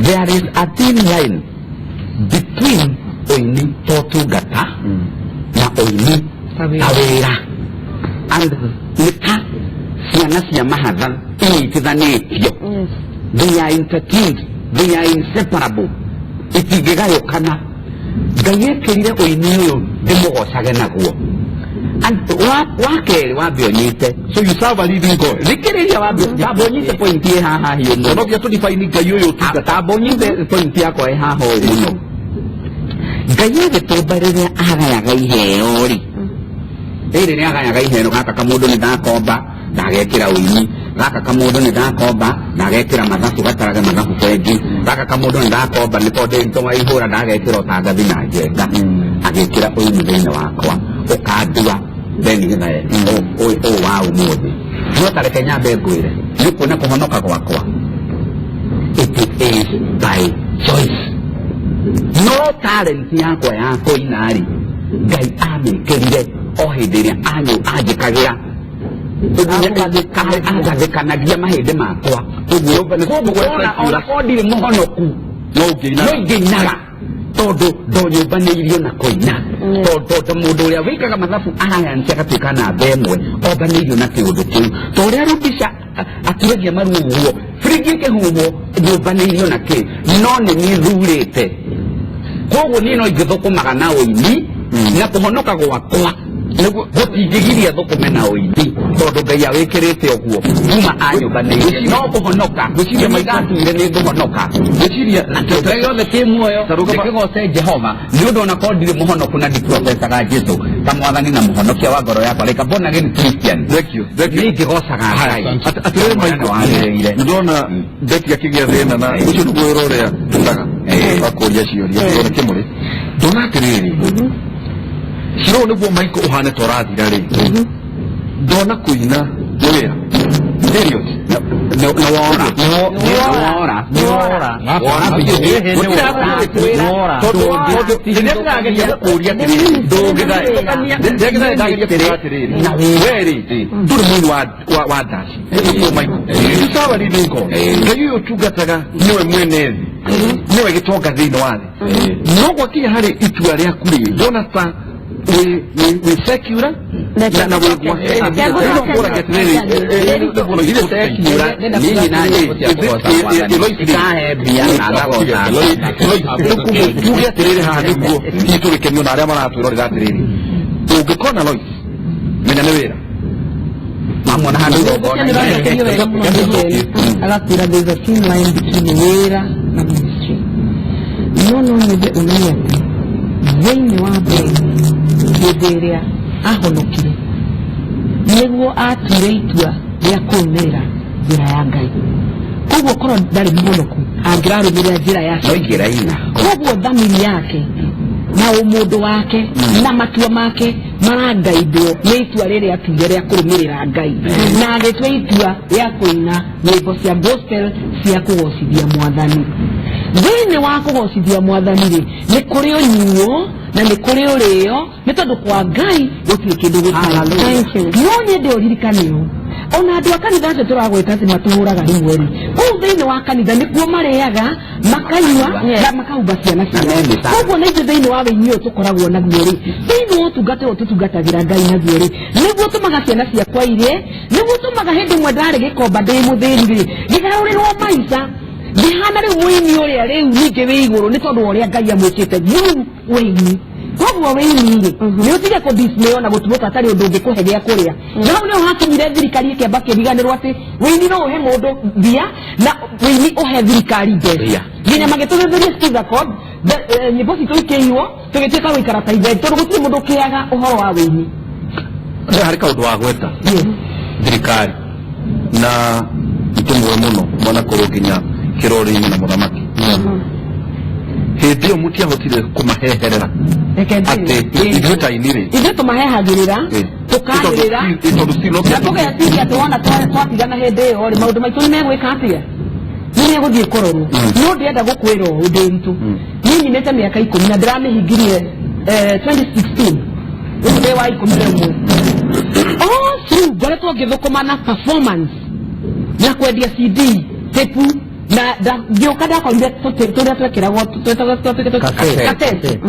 There is a thin line between ũini ta ũtungata na ũini ta wĩra, and nĩ ta ciana cia mahatha inyitithanĩtio. They are intertwined, they are inseparable, itingĩgayũkana. Ngai ekĩrire ũini ũyũ ndĩmũgocage naguo. And wa kerĩ, wambe ũnyite. So you serve a living God. Thikĩrĩria, wambe tamba ũnyite point ĩ haha hiũ mũno. No nginya tũdefine Ngai ũyũ ũtungata. Tamba ũnyite point yakwa ĩ haha ũũ mũno. Ngai agĩtũmba, rĩrĩa agayaga iheo rĩ, rĩrĩ nĩ agayaga iheo. Gaka kamũndũ nĩ ndakomba ndagekĩra ũini, gaka kamũndũ nĩ ndakomba ndagekĩra mathabu, gatarage mathabu bengi, gaka kamũndũ nĩ ndakomba nĩ tondũ ndĩ wa ihũra ndagekĩra ũtangathi na njenga. Agĩkĩra ũini thĩinĩ wakwa, ũkandua then gĩthae ũũ wa ũmũthĩ. No tareke nyambe ngwĩre, nĩ kuona kũhonoka gwakwa, it is by choice. No talent yakwa ya kũina rĩ, Ngai amĩkĩrire o hĩndĩ ĩrĩa anjĩkagĩra, angathĩkanagia mahĩndĩ makwa. Ona korwo ndirĩ mũhonoku, no ũngĩina. No ingĩinaga, tondũ ndonyũmbanĩirio na kũina, tondũ mũndũ ũrĩa wĩkaga mathabu alliance agatuĩka namba ĩmwe, ombanĩirio na kĩũndũ kĩu, ta ũrĩa Rudisha aturagia maru ũguo, biringi ĩkĩhuhwo, nyũmbanĩirio na kĩ, no nĩ niĩ thurĩte. Koguo niĩ no ingĩthũkũmaga na ũini, na kũhonoka gwakwa gũtingĩgiria thũkũme na ũini, tondũ Ngai awĩkĩrĩte ũguo kuma anyũmbanĩirie. No kũhonoka, Ngwĩciria ngatuire nĩ ngũhonoka. Ngwĩciria na kĩrĩa gĩothe kĩ muoyo nĩkĩgoce Jehova, nĩ ũndũ ona korwo ndirĩ mũhonoku na ndiprofesaga Jesu ta mwathani na mũhonokia wa ngoro yakwa, like a born again Christian, Thank you, thank you. nĩ ingĩgocaga Ngai. Atĩrĩrĩ Michael, wagĩrĩire. Ndĩrona Betty akĩgĩa thĩna na ũcio nĩguo wĩra ũrĩa tũtaga wa kũria ciũria. Ndĩrona kĩmũrĩ, ndona atĩrĩrĩ, cira ũyũ nĩguo Michael ũhane ta ũrathira rĩ, ndona kũina nĩ wĩra, period. Na wora wora wora wora. Tondũ rĩrĩa ndĩrageria gũkũria atĩrĩrĩ, rĩrĩa ndĩrageria kũria atĩrĩrĩ, we rĩ, ndũrĩ mũini wa ndaci ũguo Michael, you serve a living God. Ngai ũyũ ũtungataga nĩwe mwene thĩ, nĩwe gĩtonga thĩinĩ wa thĩ, no gwakinya harĩ itua rĩaku rĩ, ndona ta Wĩ secular na wĩ tuge atiriri haha niguo hihi tũgĩkenio na arĩa maratwĩrorera atĩrĩrĩ ũngĩkona Lois menya nĩ wĩra mamona handũ igongona agakwĩra there is a thin line between wĩra na ministry. No no nyende ũmenye atĩ thĩinĩ wa Ben hĩndĩ ĩrĩa ahonokire nĩguo atuire itua rĩa kũrũmĩrĩra njĩra ya Ngai. Koguo korwo ndarĩ mũhonoku angĩrarũmĩrĩra njĩra ya no ingĩraina. Koguo thamiri yake na ũmũndũ wake na matua make marangaidwo nĩ itua rĩrĩa atuire rĩa kũrũmĩrĩra Ngai, na agĩtua itua rĩa kũina nyĩmbo cia gospel cia kũgocithia Mwathani. Thĩinĩ wa kũgocithia Mwathani rĩ, nĩ kũrĩ ũnyuo na nĩ kũrĩ ũrĩo, nĩ tondũ kwa Ngai gũtirĩ kĩndũ gĩtarĩ. Thank you. No nyende ũririkane ũũ, ona andũ a kanitha acio tũragweta atĩ matũhũraga rĩmwe rĩ, kũu thĩinĩ wa kanitha nĩkuo marĩaga makanyua na makahumba ciana ciao. Koguo na ithuĩ thĩinĩ wa wĩini ũyũ tũkoragwo naguo rĩ, thĩinĩ wa ũtungata ũyũ tũtungatagĩra Ngai naguo rĩ, nĩguo tũmaga ciana ciakwa irie, nĩguo tũmaga hĩndĩ ĩmwe ndarĩ gĩkomba ndĩ mũthĩni rĩ, ngĩgarũrĩrwo maica ngĩhana rĩu mũini ũrĩa rĩu ningĩ wĩ igũrũ nĩ tondũ wa ũrĩa Ngai amwĩkĩte through wĩini. Koguo wĩini rĩ, nĩ ũtige kũdismay na gũtuo ta atarĩ ũndũ ũngĩkũhe gĩa kũrĩa. Na hau nĩho hakinyire thirikari ĩkĩamba kĩriganĩrwo atĩ wĩini no ũhe mũndũ mbia na wĩini ũhe thirikari mbeca. Nginya magĩtũthuthuria Skiza Code, nyĩmbo citũ ikĩiywo, tũgĩtuĩka gũikara ta ithe tondũ gũtirĩ mũndũ ũkĩaga ũhoro wa wĩini. Nĩ harĩ kaũndũ wagweta thirikari na itũmwe mũno mwanakũrũ nginya kĩrori-inĩ na mũthamaki. Hĩndĩ ĩyo mũtiahotire kũmaheherera atĩ ithuĩ ta aini rĩ, ithuĩ tũmahehagĩrĩra tũkanĩrĩra na tũgeciria atĩ wona twatigana hĩndĩ ĩyo rĩ, maũndũ maitũ nĩ megwĩka atĩa, nĩ megũthiĩ kũrorwo. No ndĩrenda gũkwĩra ũũ ndĩ ritũ, niĩ nyinĩte mĩaka 10 na ndĩramĩhingirie 2016, rĩu ndĩ wa 11. All through ngoretwo ngĩthũkũma na performance na kwendia CD tape, na ngĩũka ndakorire tũrĩa twekĩragwo cassette.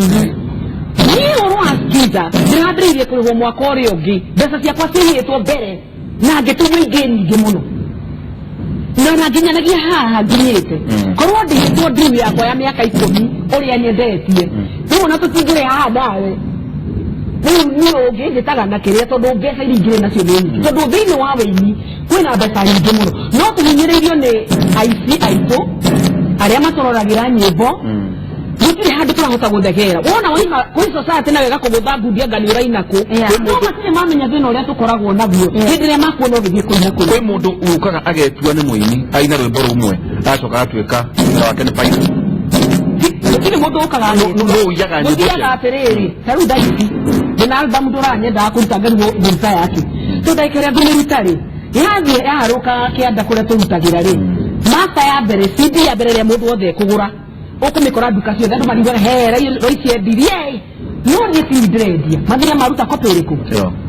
Niĩ ũhoro wa Skiza ndĩrambĩrĩirie kũrĩhwo mwaka ũrĩa ũngĩ, mbeca ciakwa cihĩtwo mbere na ngĩtunywo ingĩ nyingĩ mũno na ona nginyanagia haha nginyĩte. Korwo ndĩhĩtwo ndiu yakwa ya mĩaka 10 ũrĩa nyendetie rĩu, ona tũtingĩrĩ haha nawe rĩu niĩ ũngĩnjĩtaga na kĩrĩa, tondũ mbeca iria ingĩrĩ nacio nĩ nyingĩ, tondũ thĩinĩ wa wĩini kwĩna mbeca nyingĩ mũno, no tũhinyĩrĩirio nĩ aici aitũ arĩa matũroragĩra nyĩmbo. Gũtirĩ handũ tũrahota gũthegera wona waima kwĩ society nawe ĩgakũgũtha ngundi anga nĩ ũraina kũ, no matirĩ mamenya thĩna ũrĩa tũkoragwo naguo hĩndĩ ĩrĩa makuona ũgĩthiĩ kũina kũu. Kwĩ mũndũ ũkaga agetua nĩ mũini, aina rwĩmbo rũmwe agacoka agatuĩka wĩra wake nĩ pilot. Gũtirĩ mũndũ ũkaga Nũ ũiyaga nyĩmbo gũthiaga atĩrĩrĩ, ta rĩu thaa ici ndĩna album ndũranyendaga kũruta ngarigwo ngũruta yake, to ndagĩka ĩrĩa ngũmĩruta rĩ, yathiĩ yaharũka kĩanda kũrĩa tũrutagĩra rĩ, master ya mbere, CD ya mbere ĩrĩa mũndũ wothe ekũgũra ũkũmĩkora nduka ciothe, andũ mariugaga he Lois endirie, no niĩ ti ndĩrendia, mathire maruta copy ĩrĩkũ,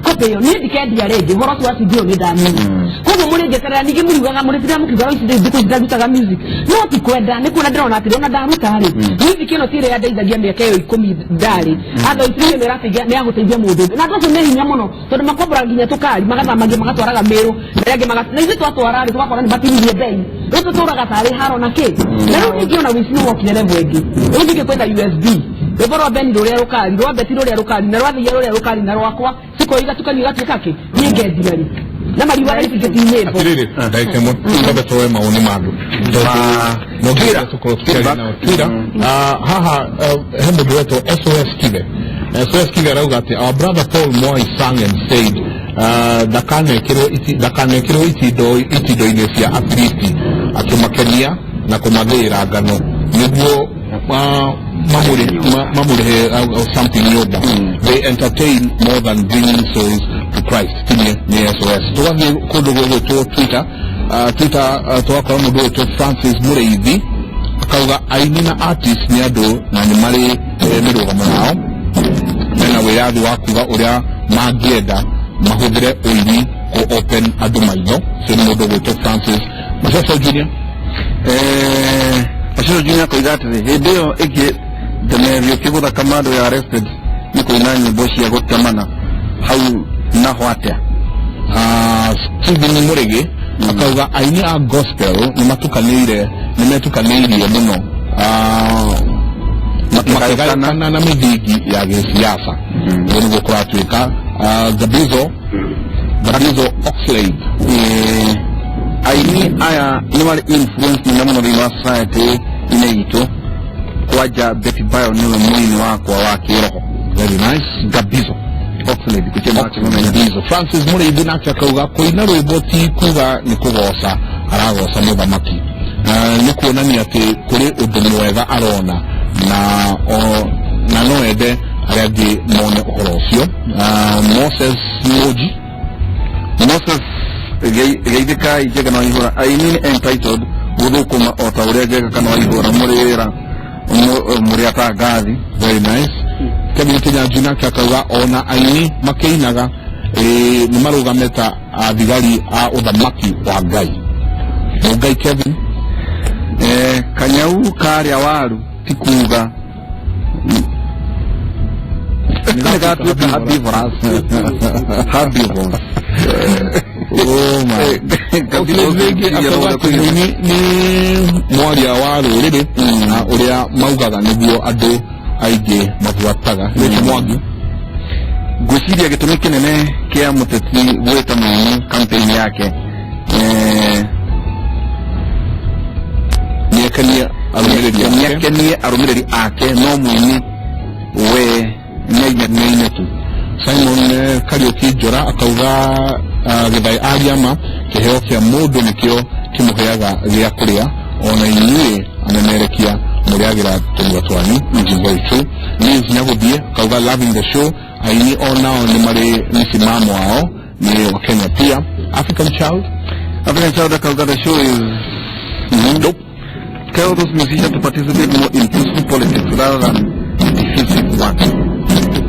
copy ĩyo niĩ ndikendia rĩngĩ. Ũhoro ũcio wa CD ĩyo nĩ ndamenya, koguo mũrĩnjeterera. Ningĩ mũriugaga mũrĩtindaga mũkiuga Lois rĩu thikũ ici ndarutaga music, no ti kwenda, nĩ kuona ndĩrona atĩrĩ ona ndaruta rĩ, music ĩno ti ĩrĩa yandeithagia mĩaka ĩyo 10 ndarĩ otherwise rĩu ĩno ĩrateithia nĩ ya gũteithia mũndũ ũngĩ, na andũ acio me hinya mũno tondũ makomboraga nginya tũkari magathamagia magatwaraga Mĩrũ na arĩa angĩ na ithuĩ twatwara rĩ, tũgakora nĩ matinirie bei, rĩu tũtũraga tarĩ haro na kĩ. Na rĩu ningĩ ona wĩici nĩ wokire level ĩngĩ, rĩu ningĩ kwĩna USB rwĩmbo rwa Beni rũrĩa rũkari rwa Beti rũrĩa rũkari na rwa Thiia rũrĩa rũkari na rwakwa ciko igatukanio igatuĩka kĩ, niĩ ngendia rĩ na mariugaga ici ingĩ ti nyĩmbo. Atiriri ndagĩka ĩmwe twambe tuoe mawoni ma andũ tondũ no nginya tũkorwo tũkĩaria nao. Twitter haha he mũndũ wetwo SOS Kibe. SOS Kibe arauga atĩ our brother Paul Mwai sang and said ndakanekĩrwo itindo-inĩ cia Afilisti, akĩmakenia na kũmathĩĩra ngano nĩguo mamũrĩhe something nyũmba. They entertain more than bringing souls to Christ. Tinye nĩ SOS. Tũgathiĩ kũndũ gũgwĩtwo Twitter. Twitter tũgakora mũndũ ũgwĩtwo Francis Mũrĩithi akauga aini na artist nĩ andũ na nĩ marĩ mĩrũgamo yao, mena wĩyathi wa kuga ũrĩa mangĩenda mahũthĩre ũini kũ open andũ maitho. Ũcio nĩ mũndũ ũgwĩtwo Francis Maceco Junior. Maceco Junior akoiga atĩrĩ hĩndĩ ĩyo ĩngĩ Demerio kĩgũtha Kamando ya arrested. Nĩ kũina nyĩmbo cia gũtemana hau naho atĩa? Stephen Murigi akauga aini a gospel nĩ matukanĩire, nĩ metukanĩirie mũno, makĩgayũkana na mĩthingi ya gĩsiasa. Ũguo nĩguo kũratuĩka. Gabizo Gabizo Oxlade. Aini aya nĩ marĩ influence nene mũno thĩinĩ wa society inĩ itũ. Kwanja Betty Bayo nĩwe mũini wakwa wa kĩroho. Very nice. Gabizo Oxlade gũtirĩ makĩmũmenya. Gabizo Francis Mũrĩithi nake akauga kũina rwĩmbo ti kuga nĩ kũgoca aragoca mũthamaki. Nĩ kuonania atĩ kũrĩ ũndũ mwega arona na o, na no ende arĩa angĩ mone ũhoro ũcio. Moses Moji. Moses geithĩkai Njega na Waihũra. Aini nĩ entitled gũthũkũma o ta ũrĩa Njega kana Waihũra mũrĩ wĩra mũrĩ atangathi. Very nice. Kevin Kinyanjui nake akauga ona aini makĩinaga nĩ marũgame ta athigari a ũthamaki wa Ngai. Ngai Kevin. Kanyau karĩa waru ti kuga nĩ gatuĩka herbivores. Herbivores. Oh my. Rĩngĩ akauga atĩ mũini nĩ mwaria wa rũrĩrĩ na ũrĩa maugaga nĩguo andũ aingĩ mabuataga. Rĩngĩ Mwangi. Ngwĩciria gĩtũmi kĩnene kĩa mũteti gwĩta mũini campaign yake nĩekenie arũmĩrĩri ake. Nĩakenie arũmĩrĩri ake, no mũini we nĩaine tu. Simon Kariuki Njora akauga gĩthaĩ ariama kĩheo kĩa mũndũ nĩkĩo kĩmũheaga gĩa kũrĩa, ona inyuĩ amemerekia mũrĩagĩra tũnua twanyu, which is very true. Liz Nyagũthiĩ akauga loving the show, aini onao nĩ marĩ mĩsimamo wao, ni Wakenya pia. African Child. African Child akauga the show is dope. Tell those musicians to participate more in peaceful politics rather than defensive one.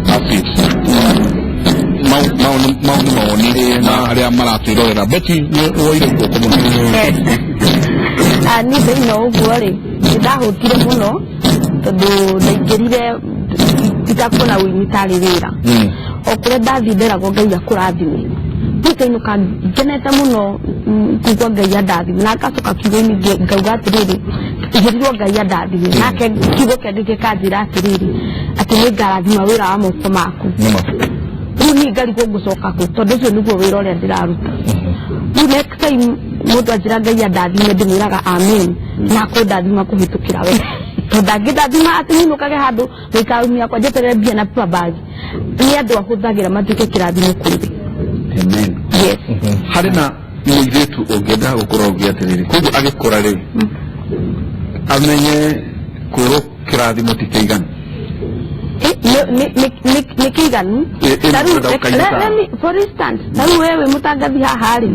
That's it. Mau mau mau nĩ mawoni na arĩa maratwĩrorera. Betty, nĩ woire guoko mũno. Niĩ ndaina ũguo rĩ, nĩ ndahũtire mũno tondũ ndaingĩrire itakuona ũini tarĩ wĩra. O kũrĩa ndathiĩ nderagwo Ngai akũrathime, niĩ ngainũka ngenete mũno, kugua Ngai andathime, na ngacoka kiugo-inĩ ngauga atĩrĩrĩ, njĩrirwo Ngai andathime, nake kiugo kĩangĩ gĩkanjĩra atĩrĩrĩ, atĩ nĩ ngarathima wĩra wa moko maku. Nĩma. Rĩu niĩ ngarigwo ngũcoka kũ, tondũ ũcio nĩguo wĩra ũrĩa ndĩraruta. Rĩu next time mũndũ anjĩra Ngai andathime, ndĩmwĩraga amen, na akũndathima kũhĩtũkĩra we, tondũ angĩndathima atĩ nyinũkage handũ gũikara rumu yakwa njeterere mbia na paper bag, nĩ andũ ahũthagĩra matuĩke kĩrathimo kũrĩ we. Amen. Yes. Harĩ na mũirĩtu ũngĩenda gũkorwo ũngĩ atĩrĩrĩ, koguo agĩkũra rĩ, amenye kwĩrwo kĩrathimo ti kĩiganu. Nĩ kĩiganu. Ta rĩu, Mũndũ ũkainũka. Let me, for instance, ta rĩu wewe mũtangathi haha rĩ,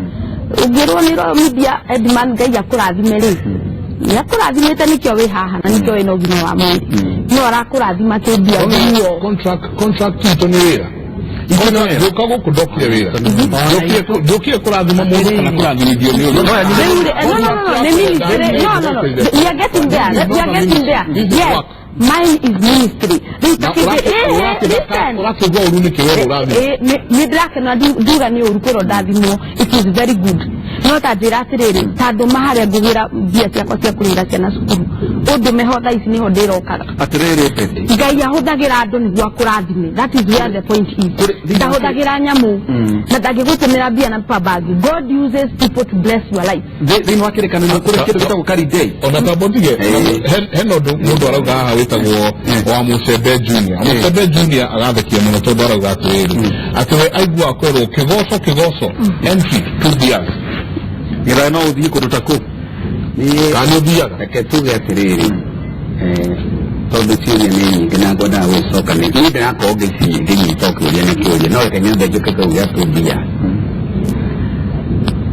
ũngĩrwo nĩ Royal Media Edman Ngai akũrathime rĩ, nĩ akũrathimĩte, nĩkĩo wĩ haha na nĩkĩo wĩna ũgima wa mwĩrĩ, no arakũrathima kĩmbia nguo. Contract itũ nĩ wĩra. Ndũka gũkũ ndokire wĩra, ndũkire kũrathima mũndũ kana kũrathimithio nĩ ũndũ. Rĩu rĩ, no, nĩ ministry. No, we are getting there, we are getting there. Yes, mine is ministry. Rĩu ta kĩndĩ, listen. Ũrakĩigua ũru nĩkĩ werũ ũrathima? Nĩ ndĩrakena, nduga nĩ ũru kwĩrwo ndathimwo, it is very good, no ta njĩra atĩrĩrĩ, ta ndũma harĩa ngũgĩra mbia ciakwa cia kũrĩhĩra ciana cukuru, ũndũme ho thaa ici nĩho ndĩrokaga. Atĩrĩrĩ Betty. Ngai ahũthagĩra andũ nĩguo akũrathime, that is where the point is. Ndahũthagĩra nyamũ na ndangĩgũtũmĩra mbia na paper bag. God uses people to bless your life. Thĩinĩ wa kĩrĩkanĩro kũrĩ kĩndũ gĩtagwo Karidei. Ona tambo ndige hena ũndũ mũndũ arauga haha wĩtagwo wa Mũcembe Junior. Mũcembe Junior agathekia mũno tondũ arauga atĩrĩrĩ, atĩ we aiguaga kwĩrwo kĩgoco kĩgoco entry 2 beers. Gĩthaĩ no ũthiĩ kũndũ ta kũu? Niĩ Kana nĩ ũthiaga? Reke tuge atĩrĩrĩ, tondũ ciũria nĩ nyingĩ na ngwendaga gũcoka nĩ niĩ ndĩrakorwo ngĩnyita kĩũria nĩ kĩũria, no reke nyambe njũke kau gĩa tũmbia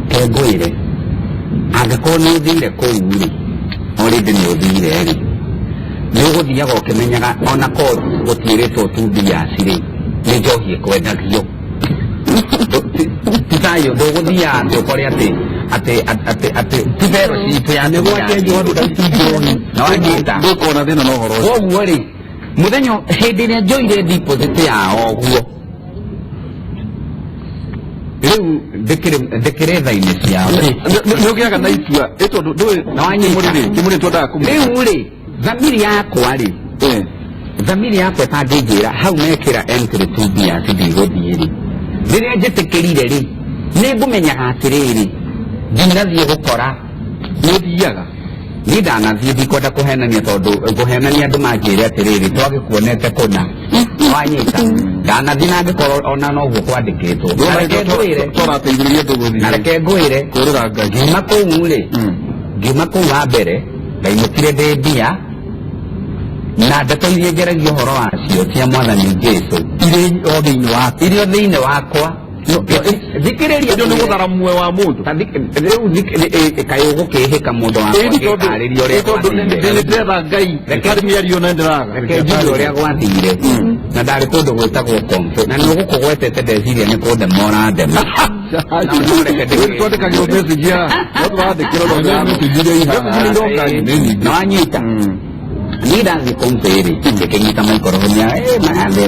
ke ngwĩre, angĩkorwo nĩ ũthire kũu rĩ, already nĩ ũthire rĩ, nĩ ũgũthiaga ũkĩmenyaga ona korwo gũtiĩrĩtwo 2 beers rĩ, nĩ njohi ĩkwendagio ti thayũ, ndũgũthiaga atĩ ũkore atĩ ti fellowship ya Nĩgwake njohi ti njohi. Na wanyita. Ndũkona thĩna na ũhoro ũcio. Koguo rĩ, Muthenya hĩndĩ ĩrĩa njoire deposit yao ũguo rĩu ndĩkĩrĩ tha-inĩ ciao. Nĩ ũgĩaga na itua ĩ tondũ ndũĩ Na wanyita. Kĩmũrĩ rĩ, Kĩmũrĩ twendaga kũmenya. Rĩu rĩ thamiri yakwa rĩ, thamiri yakwa ĩtangĩnjĩra hau mekĩra entry 2 beers ndigũthiĩ rĩ, rĩrĩa njĩtĩkĩrire rĩ nĩ ngũmenyaga atĩrĩrĩ ndinathiĩ gũkora. Nĩ ũthiaga. Niĩ ndanathiĩ, ndikwenda kũhenania tondũ kũhenania andũ manjĩre atĩrĩrĩ twagĩkuonete kũna. Wanyita, ndanathiĩ na angĩkorwo ona noguo kwandĩkĩtwo. Na reke ngwĩre, Tũrateithĩrĩria andũ gũthiĩ. na reke ngwĩre, kũrĩra Ngai. Ngiuma kũu rĩ, ngiuma kũu wa mbere ndainũkire ndĩ mbia na ndeto iria njaragia ũhoro wacio cia mwathani Jesu irĩ o thĩinĩ waku, irio thĩinĩ wakwa. Thikĩrĩria, Ndio nĩ gũthara muoyo wa mũndũ. Rĩu kaĩ ũgũkĩhĩka mũndũ wakwa Ĩni tondũ ngĩtarĩria ũrĩa tondũ nĩ gwathire. ndĩretha Ngai harĩ mĩario na ndĩraga. Reke njuge ũrĩa gwathire. Na ndarĩ kũndũ gwĩtagwo Kombe, na nĩ ũgũkũgwetete, ndeciria nĩ kũndema ũrandema. No reke Twandĩkagĩrwo message ya no tũrandĩkĩrwo no Message iria ihaha. Message iroka. Nĩ nyingĩ. Na wanyita, niĩ ndathiĩ Kombe rĩ, ngĩkĩnyita maikoroboni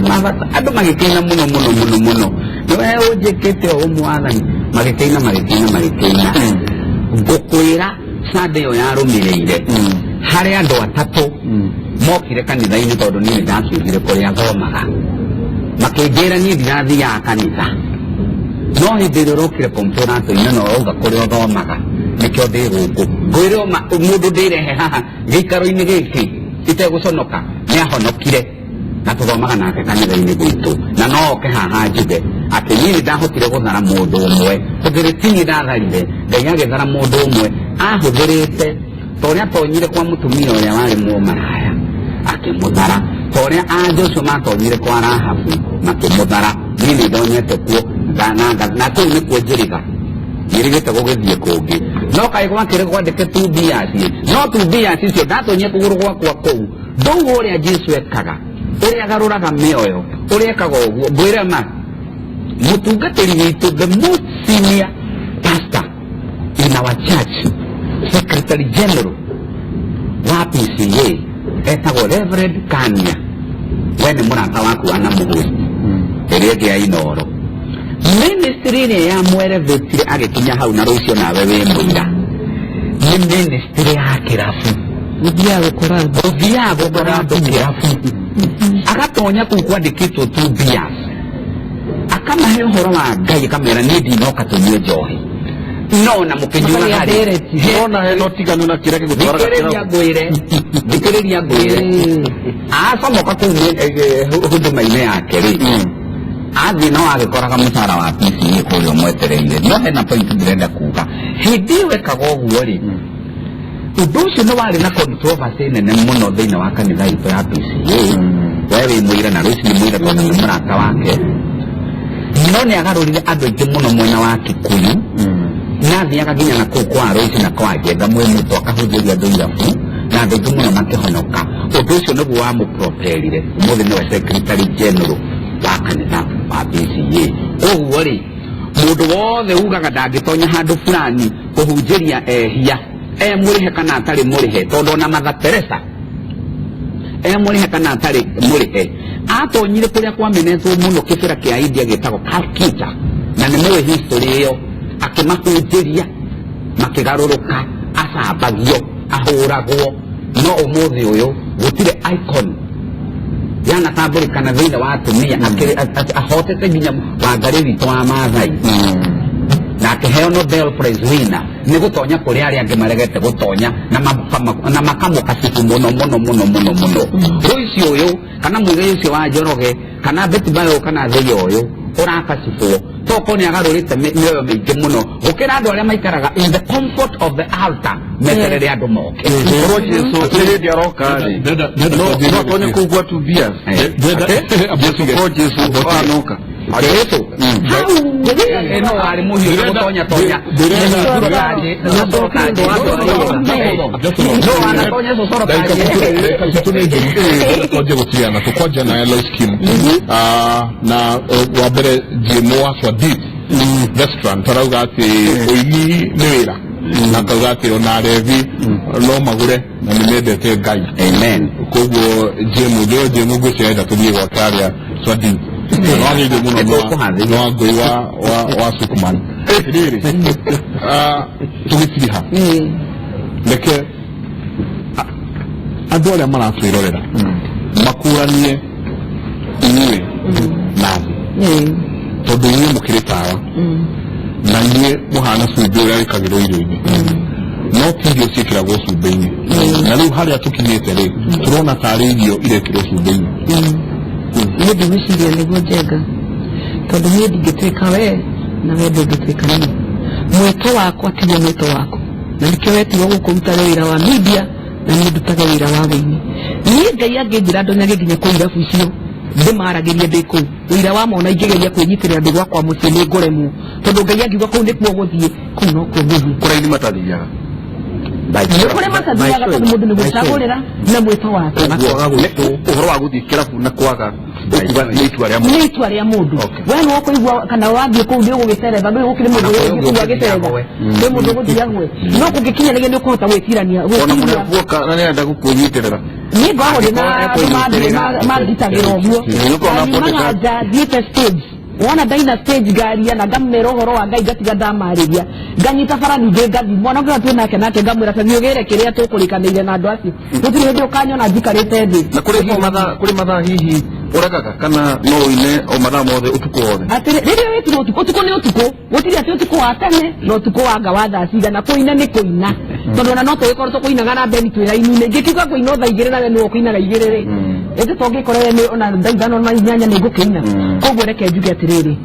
mabata, andũ magĩkĩina mũno mũno mũno mũno, nĩwe ũnjĩkĩte ũũ mwathani, magĩkĩina magĩkĩina magĩkĩina. Ngũkwĩra Sunday ĩyo yarũmĩrĩire harĩ andũ atatũ mokire kanitha-inĩ, tondũ niĩ nĩ ndakiugire kũrĩa thomaga, makĩnjĩra niĩ ndirathiaga kanitha, no hĩndĩ ĩrĩa ũrokire Kombe ũratũina na ũrauga kũrĩa ũthomaga nĩkĩo ndĩ gũkũ. Ngwĩre ũma, mũndũ ndĩrehe haha gĩikaro-inĩ gĩkĩ itegũconoka nĩ ahonokire na tũthomaga nake kanitha-inĩ gwitũ, na no oke haha njuge atĩ niĩ nĩ ndahotire gũthara mũndũ ũmwe, tondũ ti niĩ ndatharire, Ngai agĩthara mũndũ ũmwe ahũthĩrĩte ta ũrĩa atonyire kwa mũtumia ũrĩa warĩ mũmaraya akĩmũthara, ta ũrĩa anja ũcio matonyire kwa Rahabu makĩmũthara. Niĩ nĩ ndonyete kuo na kũu nĩkuo njĩrĩga njĩrĩgĩte gũgĩthiĩ kũngĩ, no kaĩ gwakĩrĩ kwandĩke tu beers, no tu beers icio ndatonyie kũgũrũ gwakwa kũu ndauga ũrĩa Jesu ekaga, ũrĩa agarũraga mĩoyo, ũrĩa ekaga ũguo. Ngwĩre ma, mũtungatĩri witũ, the most senior pastor in our church, secretary general wa PCA, etagwo Reverend Kania, we nĩ mũrata waku wa namũhũri ĩrĩa ĩngĩ ya Inoro. Ministry ĩrĩa yamwerevetire agĩkinya hau, na rũcio nawe wĩ mũira, nĩ ministry ya kĩrabu. Gũthiaga gũkora andũ. Gũthiaga gũkora andũ kĩrabu, agatonya kũu kwandĩkĩtwo tu beers, akamahe ũhoro wa Ngai, akamera niĩ ndinoka tũnyue njohi, no na mũkĩnyuaga rĩ, Ona hena ũtiganu na kĩrĩa gĩgũtwaraga thikĩrĩria kĩrabu. ngwĩre, thikĩrĩria ngwĩre, acomoka kũu huduma-inĩ yake rĩ, athiĩ no agĩkoraga mũcara wa PCA kũrĩa ũmwetereire. No hena point ndĩrenda kuga. Hĩndĩ ĩyo ekaga ũguo rĩ, ũndũ ũcio nĩ warĩ na controversy nene mũno thĩinĩ wa kanitha itũ ya PCA. We wĩ mũira na rũci nĩ mũira tondũ nĩ mũrata wake, no nĩ agarũrire andũ aingĩ mũno mwena wa Kikuyu, na athiaga nginya na kũu kwa Rũci na kwa Njenga mwĩ mũtũ, akahunjĩria andũ irabu na andũ aingĩ mũno makĩhonoka. Ũndũ ũcio nĩguo wamũpropelire, ũmũthĩ nĩwe secretary general wa kanitha wa PCA. Koguo rĩ, mũndũ wothe ugaga ndangĩtonya handũ fulani kũhunjĩria ehia, e mũrĩhe kana atarĩ mũrĩhe, tondũ ona Mother Teresa, e mũrĩhe kana atarĩ mũrĩhe, atonyire kũrĩa kwamenetwo mũno kĩbĩra kĩa India gĩtagwo Calcutta, na nĩ mũĩ history ĩyo, akĩmahunjĩria makĩgarũrũka, acambagio, ahũragwo, no ũmũthĩ ũyũ gũtirĩ icon yanatambũrĩkana thĩinĩ wa atumia ahotete nginya Wangarĩ witũ wa Maathai na akĩheo Nobel Prize winner nĩ gũtonya kũrĩa arĩa angĩ maregete gũtonya na makamũkacibu mũno mũno mũno mũno mũno. Rũici ũyũ kana mũigai ũcio wa Njoroge kana Betty Bayo kana Thĩia ũyũ ũrakacibwo toko nĩ agarũrĩte mĩoyo mĩingĩ mũno gũkĩra andũ arĩa maikaraga in the comfort of the altar meterere andũ moke. Korwo Jesu nĩ hĩndĩ aroka rĩ, no atonye kũu gwa two beers. Jesu, korwo Jesu anoka. Jesu hau no warĩ mũhiũ na gũtonya tonya no wanatonya cocoro kanjĩ. Citũ nĩ njũru, twanjie gũtigana, tũkwanja na Lois Kim. Na wa mbere GMO wa Swadip. Restaurant arauga atĩ ũini nĩ wĩra na akauga atĩ ona arevi no magũre na nĩ mendete Ngai. Amen. Koguo Jemu ndĩo Jemu ngwĩciria enda tũthiĩ gwake harĩa Swadi wagĩrĩire mũno Nĩtũkũhathiĩ. nĩ Wangũi wa Sukman. Rĩrĩ tũgĩtiriha reke andũ arĩa maratwĩrorera makũranie inyuĩ na thĩ, tondũ inyuĩ mũkĩrĩ tawa na inyuĩ mũhana cumbĩ ũrĩa wĩkagĩrwo irio-inĩ, no ti irio ciĩkĩragwo cumbĩ-inĩ. Na rĩu harĩa tũkinyĩte rĩ, tũrona tarĩ irio irekĩrwo cumbĩ-inĩ. Niĩ ndigwĩciria nĩguo njenga, tondũ niĩ ndingĩtuĩka we na we ndũngĩtuĩka niĩ. Mwĩto wakwa tiguo mwĩto waku, na nĩkĩo wetirwo gũkũ ũrutage wĩra wa media na niĩ ndutage wĩra wa wĩini. Niĩ Ngai angĩnjĩra ndonyage nginya kũu irabu icio ndĩmaragĩrie ndĩ kũu wĩra wa mona, ingĩgeria kwĩnyitĩrĩra ndĩ gwakwa mũciĩ nĩ ngũremwo, tondũ Ngai angiuga kũu nĩkuo gũthiĩ, kũu nokuo ngũthiĩ. Kũrĩa matathiaga. Nĩ kũrĩ matathiaga, tondũ mũndũ nĩ gwĩcagũrĩra na mwĩto wake. Na kwaga gwĩtwo. Ũhoro wa gũthiĩ kĩrabu na kwaga, ũkuga nĩ itua rĩa mũndũ? Nĩ itua rĩa mũndũ. We nĩ ũkũigua kana wathiĩ kũu nĩ ũgũgĩteretha, ndũĩ gũkĩrĩ mũndũ ũgũthiĩ kũu agĩteretha, kwĩ mũndũ ũgũthiĩ agwe, no kũngĩkinyanĩria nĩ ũkũhota gwĩtirania Ona gwĩtiria. mũrebu oka na nĩarenda gũkwĩnyitĩrĩra. Niĩ ngoragwo ndĩ na andũ manditagĩra ũguo. Ũkoragwo na Na nyumaga bodyguard. nja thiĩte stage, wona ndaina stage ngaria na ngamera ũhoro wa Ngai, ngatiga ndamarĩria, nganyita bara ningĩ ngathiĩ mwana ũngĩ twĩ nake, nake ngamwĩra ta thiĩ ũgĩre kĩrĩa tũkũrĩkanĩire na andũ acio. Gũtirĩ hĩndĩ ũkanyona njikarĩte thĩ. Na kũrĩ hihi mathaa, kũrĩ mathaa hihi ũregaga, kana no ũine o mathaa mothe, ũtukũ wothe? Atĩrĩ, rĩrĩa wĩtirwo ũtukũ, ũtukũ nĩ ũtukũ. Gũtirĩ atĩ ũtukũ wa tene na ũtukũ wa nga wa thaa cigana. Kũina nĩ kũina, tondũ ona no tũgĩkorwo tũkũinaga na Beni twĩ raini-inĩ. Ingĩkiuga ngũina o thaa 2 na we nĩwe ũkũinaga 2 rĩ, ĩndĩ tongĩkora we nĩ ona thaa 5 na 8 nĩ ngũkĩina. Koguo reke njuge atĩrĩrĩ,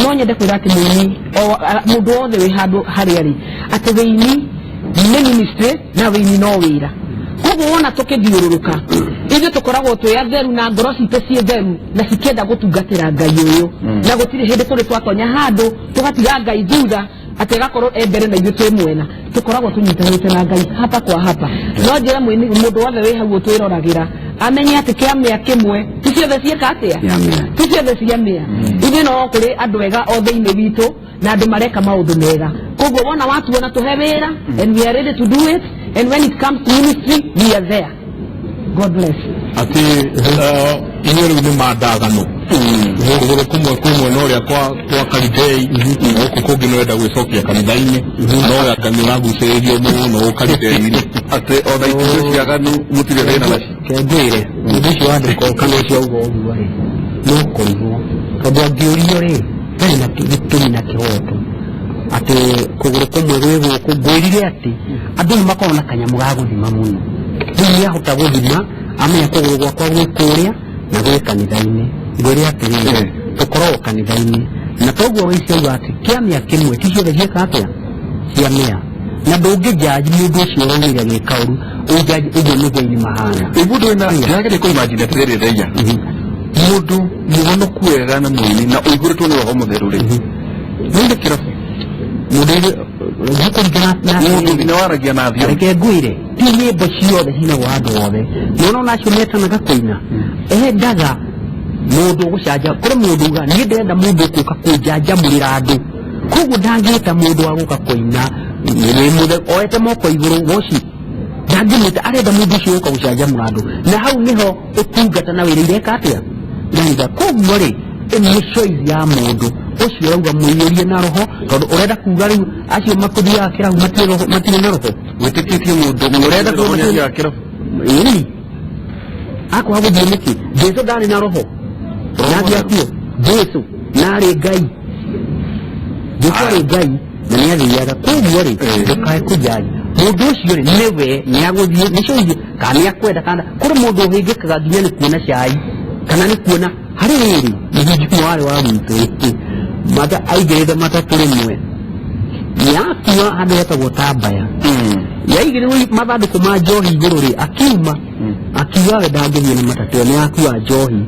no nyende kwĩra atĩ mũini o mũndũ wothe wĩ handũ harĩa rĩ, atĩ wĩini nĩ ministry na wĩini no wĩra. Koguo wona tũkĩthiũrũrũka, ithuĩ tũkoragwo twĩ atheru na ngoro citũ ciĩ theru na cikĩenda gũtungatĩra Ngai ũyũ, na gũtirĩ hĩndĩ tũrĩ twatonya handũ tũgatiga Ngai thutha atĩ agakorwo e mbere na ithuĩ twĩ mwena. Tũkoragwo tũnyitanĩte na Ngai hapa kwa hapa. No njĩra mũini mũndũ wothe wĩ hau ũtwĩroragĩra amenye atĩ kĩamĩa kĩmwe ti ciothe ciĩka atĩa. Kĩamĩa. Ti ciothe ciamĩa. Ithuĩ no kũrĩ andũ ega o thĩinĩ witũ na andũ mareka maũndũ mega. Koguo wona watuona tũhe wĩra, and we are ready to do it, and when it comes to ministry, we are there. God bless. Atĩ inyuĩ rĩu nĩ mandagano, kũgũrũ kũmwe kwĩ mwena ũrĩa kwa Karidei na gũkũ kũngĩ nĩwenda gwĩcokia kanitha-inĩ, no anga nĩ ũragucĩrĩrio mũno Karidei-inĩ. Atĩ ona ituĩ ciaganu mũtirĩ thĩna nacio? Kengwĩre ũndũ ũcio wandĩkwo kana ũcio auga ũguo rĩ, no kũrigwo, tondũ angĩũrio rĩ, ndarĩ na gĩtũmi na kĩhoto atĩ kũgũrũ kũmwe gwĩ gũkũ. Ngwĩrire atĩ andũ nĩ makoragwo na kanyamũ ga gũthima mũno. Rĩu nĩ ahota gũthima amenya kũgũrũ gwakwa gwĩ kũrĩa na gwĩ kanitha-inĩ. Ngwĩre atĩrĩrĩ, tũkoragwo kanitha-inĩ na toguo wĩici auga atĩ kĩamĩa kĩmwe ti ciothe ciĩka atĩa ciamĩa, na ndũngĩjaji mũndũ ũcio ũraugire agĩka ũru, ũjaji ũguo nĩguo aini mahana. Ĩ mũndũ wĩna ndĩrageria kũimagine atĩrĩrĩ, Theia, mũndũ mũhonoku wega na mũini na ũihũrĩtwo nĩ Roho Mũtheru rĩ, nĩinde kĩrabu? Mũndũ gũkũringana na Mũndũ nginya waragia na thiomi. Reke ngwĩre, ti nyĩmbo ciothe cinagwo handũ hothe. Nĩwona ona acio metanaga kũina, endaga mũndũ ũgũcanja. Kũrĩ mũndũ uga niĩ ndĩrenda mũndũ ũkũka kũnjanjamũrĩra andũ, koguo ndangĩta mũndũ wa gũka kũina wĩ mũthe oete moko igũrũ worship, ndangĩmwĩta. Arenda mũndũ ũcio ũka gũcanjamũra andũ, na hau nĩho ũtungata na wĩra ireka atĩa iranyita. Koguo rĩ, nĩ choice ya mũndũ ũcio ũrauga mũiyũrie na Roho, tondũ ũrenda kuga rĩu acio makũthiaga kĩrabu matirĩ roho, matirĩ na Roho. Wĩtĩkĩtie mũndũ Ũrenda Roho kuga nĩathiaga kĩrabu? Ĩni akwaga gũthiĩ nĩkĩ? Jesu ndarĩ na Roho nathiĩ akuo? Jesu narĩ Ngai, Jesu arĩ Ngai na nĩ athiaga. Koguo rĩ, ndũkae kũjaji mũndũ ũcio rĩ, nĩwe nĩ agũthiĩ nĩ choice kana nĩ akwenda, kana kũrĩ mũndũ ũhĩngĩkaga nginya nĩ kuona cai kana nĩ kuona harĩ rĩrĩ. Mũhunjia ũmwe warĩ wa gwitũ mata aingĩrĩte matatũ rĩmwe yakua handũ hetagwo Tambaya, yaigĩrĩrwo mathandũkũ ma njohi igũrũ rĩ, akiuma akiuga we ndangĩthiĩ na matatũ ĩyo nĩ yakua njohi.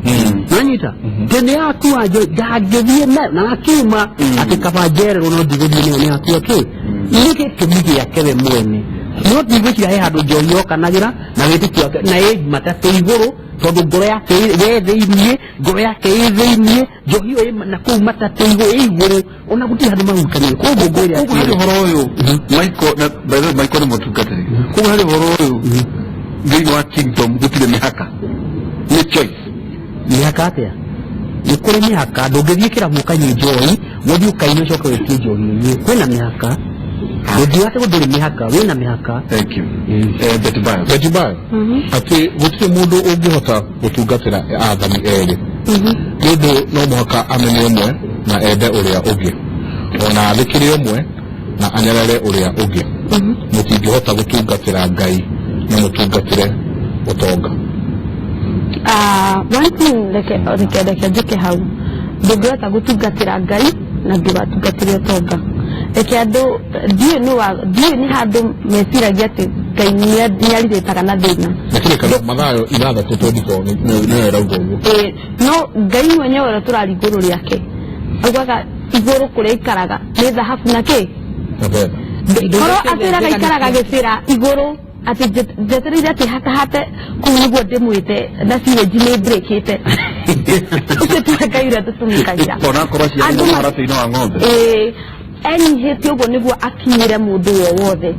Nanyita tĩ nĩ yakua njohi, ndangĩthiĩ nayo, na akiuma atĩ kaba njererwo no ndigũthiĩ nayo, nĩ yakua kĩ. Nĩ gĩtũmi gĩake we mwene, no ndigwĩciria he handũ njohi yokanagĩra na wĩtĩkio wake na ĩ matatũ igũrũ, tondũ ngoro yake we thĩiniĩ, ngoro yake ĩ thĩiniĩ, njohi ĩyo ĩ na kũu matatũ igũrũ ĩ igũrũ. Ona gũtirĩ handũ mahutanĩire. Koguo ngwĩre Koguo harĩ atĩrĩrĩ, ũhoro ũyũ Michael na by the way Michael nĩ mũtungatĩri. Koguo harĩ ũhoro ũyũ thĩinĩ wa kingdom gũtirĩ mĩhaka, nĩ choice. Mĩhaka atĩa? Nĩ kũrĩ mĩhaka. Ndũngĩthiĩ kĩrabu ũkanyue njohi, ũthiĩ ũkaine, ũcoke wĩtie njohi ũnyue. Kwĩna mĩhaka. Ndũngiuga atĩ gũtirĩ mĩhaka, wĩna mĩhaka. Thank you. Betty Bayo. Betty Bayo, atĩ gũtirĩ mũndũ ũngĩhota gũtungatĩra athani erĩ, nĩ ũndũ no mũhaka amene ũmwe na ende ũrĩa ũngĩ, ona athĩkĩre ũmwe na anyarare ũrĩa ũngĩ. Mũtingĩhota gũtungatĩra Ngai na mũtungatĩre ũtonga. Ah, one thing, reke njũke hau. Ndũngĩhota gũtungatĩra Ngai na ndũgatungatĩre ũtonga. Reke andũ, ndiũĩ nĩ wa ndiũĩ nĩ handũ meciragia atĩ Ngai nĩarirĩtaga na thĩna. Na kĩrĩkanĩro Mathayo 6:24 nĩyo ĩrauga ũguo. Ĩĩ, no Ngai mwenyewe ũrĩa tũraria igũrũ rĩake augaga igũrũ kũrĩa ikaraga nĩ thahabu na kĩ na betha. Korwo atwĩraga ikaraga gĩcĩra igũrũ, atĩ njetereire atĩ hatahate kũu nĩguo ndĩmwĩte na siweji nĩ mbrekĩte, ũcio tiwe Ngai ũrĩa tũtũmĩkagĩra. Onakorwo aciarĩirwo Andũ mũharatĩ-inĩ wa ng'ombe. Ĩĩ, enyihĩtie ũguo nĩguo akinyĩre mũndũ o wothe.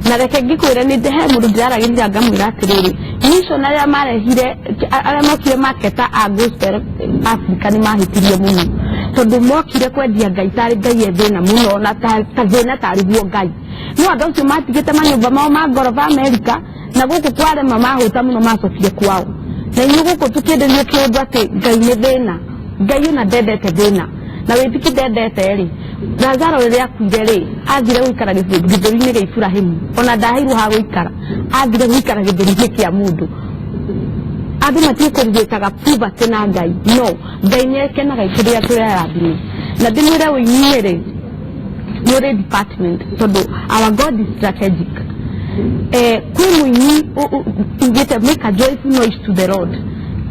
Na reke ngĩkwĩre, nĩ he mũndũ ndĩraragĩrĩra ngamwĩra atĩrĩrĩ, mission arĩa marehire, arĩa mokire maketa a gospel Africa nĩ mahĩtirie mũno, tondũ mokire kwendia Ngai tarĩ Ngai e thĩna mũno na ta thĩna tarĩ guo Ngai. No andũ acio matigĩte manyũmba mao ma ngoroba Amerika na gũkũ kwarema, mahũta mũno, macokire kwao. Na inyuĩ gũkũ tũkĩenderio kĩũndũ atĩ Ngai nĩ thĩna. Ngai ona ndendete thĩna na wĩtĩki ndendete rĩ. Lazaro rĩrĩa akuire rĩ, athire gũikara gĩthũri-inĩ gĩa Iburahĩmu. Ona ndaheirwo ha gũikara, athire gũikara gĩthũri-inĩ kĩa mũndũ. Andũ matige kũrirĩkaga poverty na Ngai. No Ngai nĩ akenaga kĩrĩa tũrerathime. Na ndĩmwĩre, ũini rĩ, nĩ ũrĩ department, tondũ our God is strategic. Kwĩ mũini ugĩte, "Make a joyful noise to the Lord."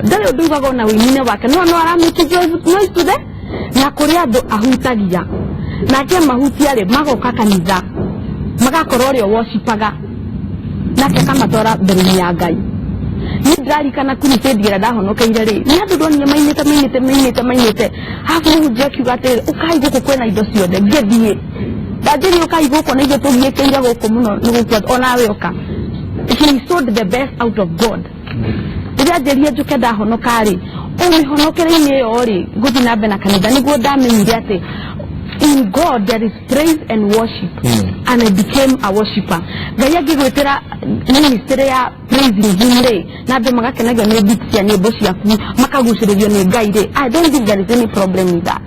Ndarĩ ũndũ ugaga ona ũini-inĩ wake, no ara make a joyful noise to the na kũrĩ andũ ahutagia nake mahutia rĩ, magoka kanitha, magakorwo ũrĩa worshipaga nake akamatwara mbere-inĩ ya Ngai. Niĩ ndĩrarikana crusade ĩrĩa ndahonokeire rĩ, nĩ andũ ndonire mainĩte, mainĩte, mainĩte, mainĩte, habu mũhunjia akiuga atĩrĩrĩ, "Ũkai gũkũ kwĩna indo ciothe." Ngĩthiĩ, ndanjĩrire, "Ũkai gũkũ na ithuĩ tũgiĩkĩire gũkũ mũno nĩ gũkũ onawe ũka." He sold the best out of God. Rĩrĩa njĩrire njũke ndahonoka rĩ, ũmĩhonokeire-inĩ ĩyo rĩ, ngũthiĩ na mbere na kanitha, nĩguo ndamenyire atĩ in God there is praise and worship, and I became a worshipper. Ngai angĩgwĩtĩra ministry ya praising him rĩ, na andũ magakenagio nĩ beat cia nyĩmbo ciaku, makagucĩrĩrio nĩ Ngai rĩ, I don't think there is any problem with that.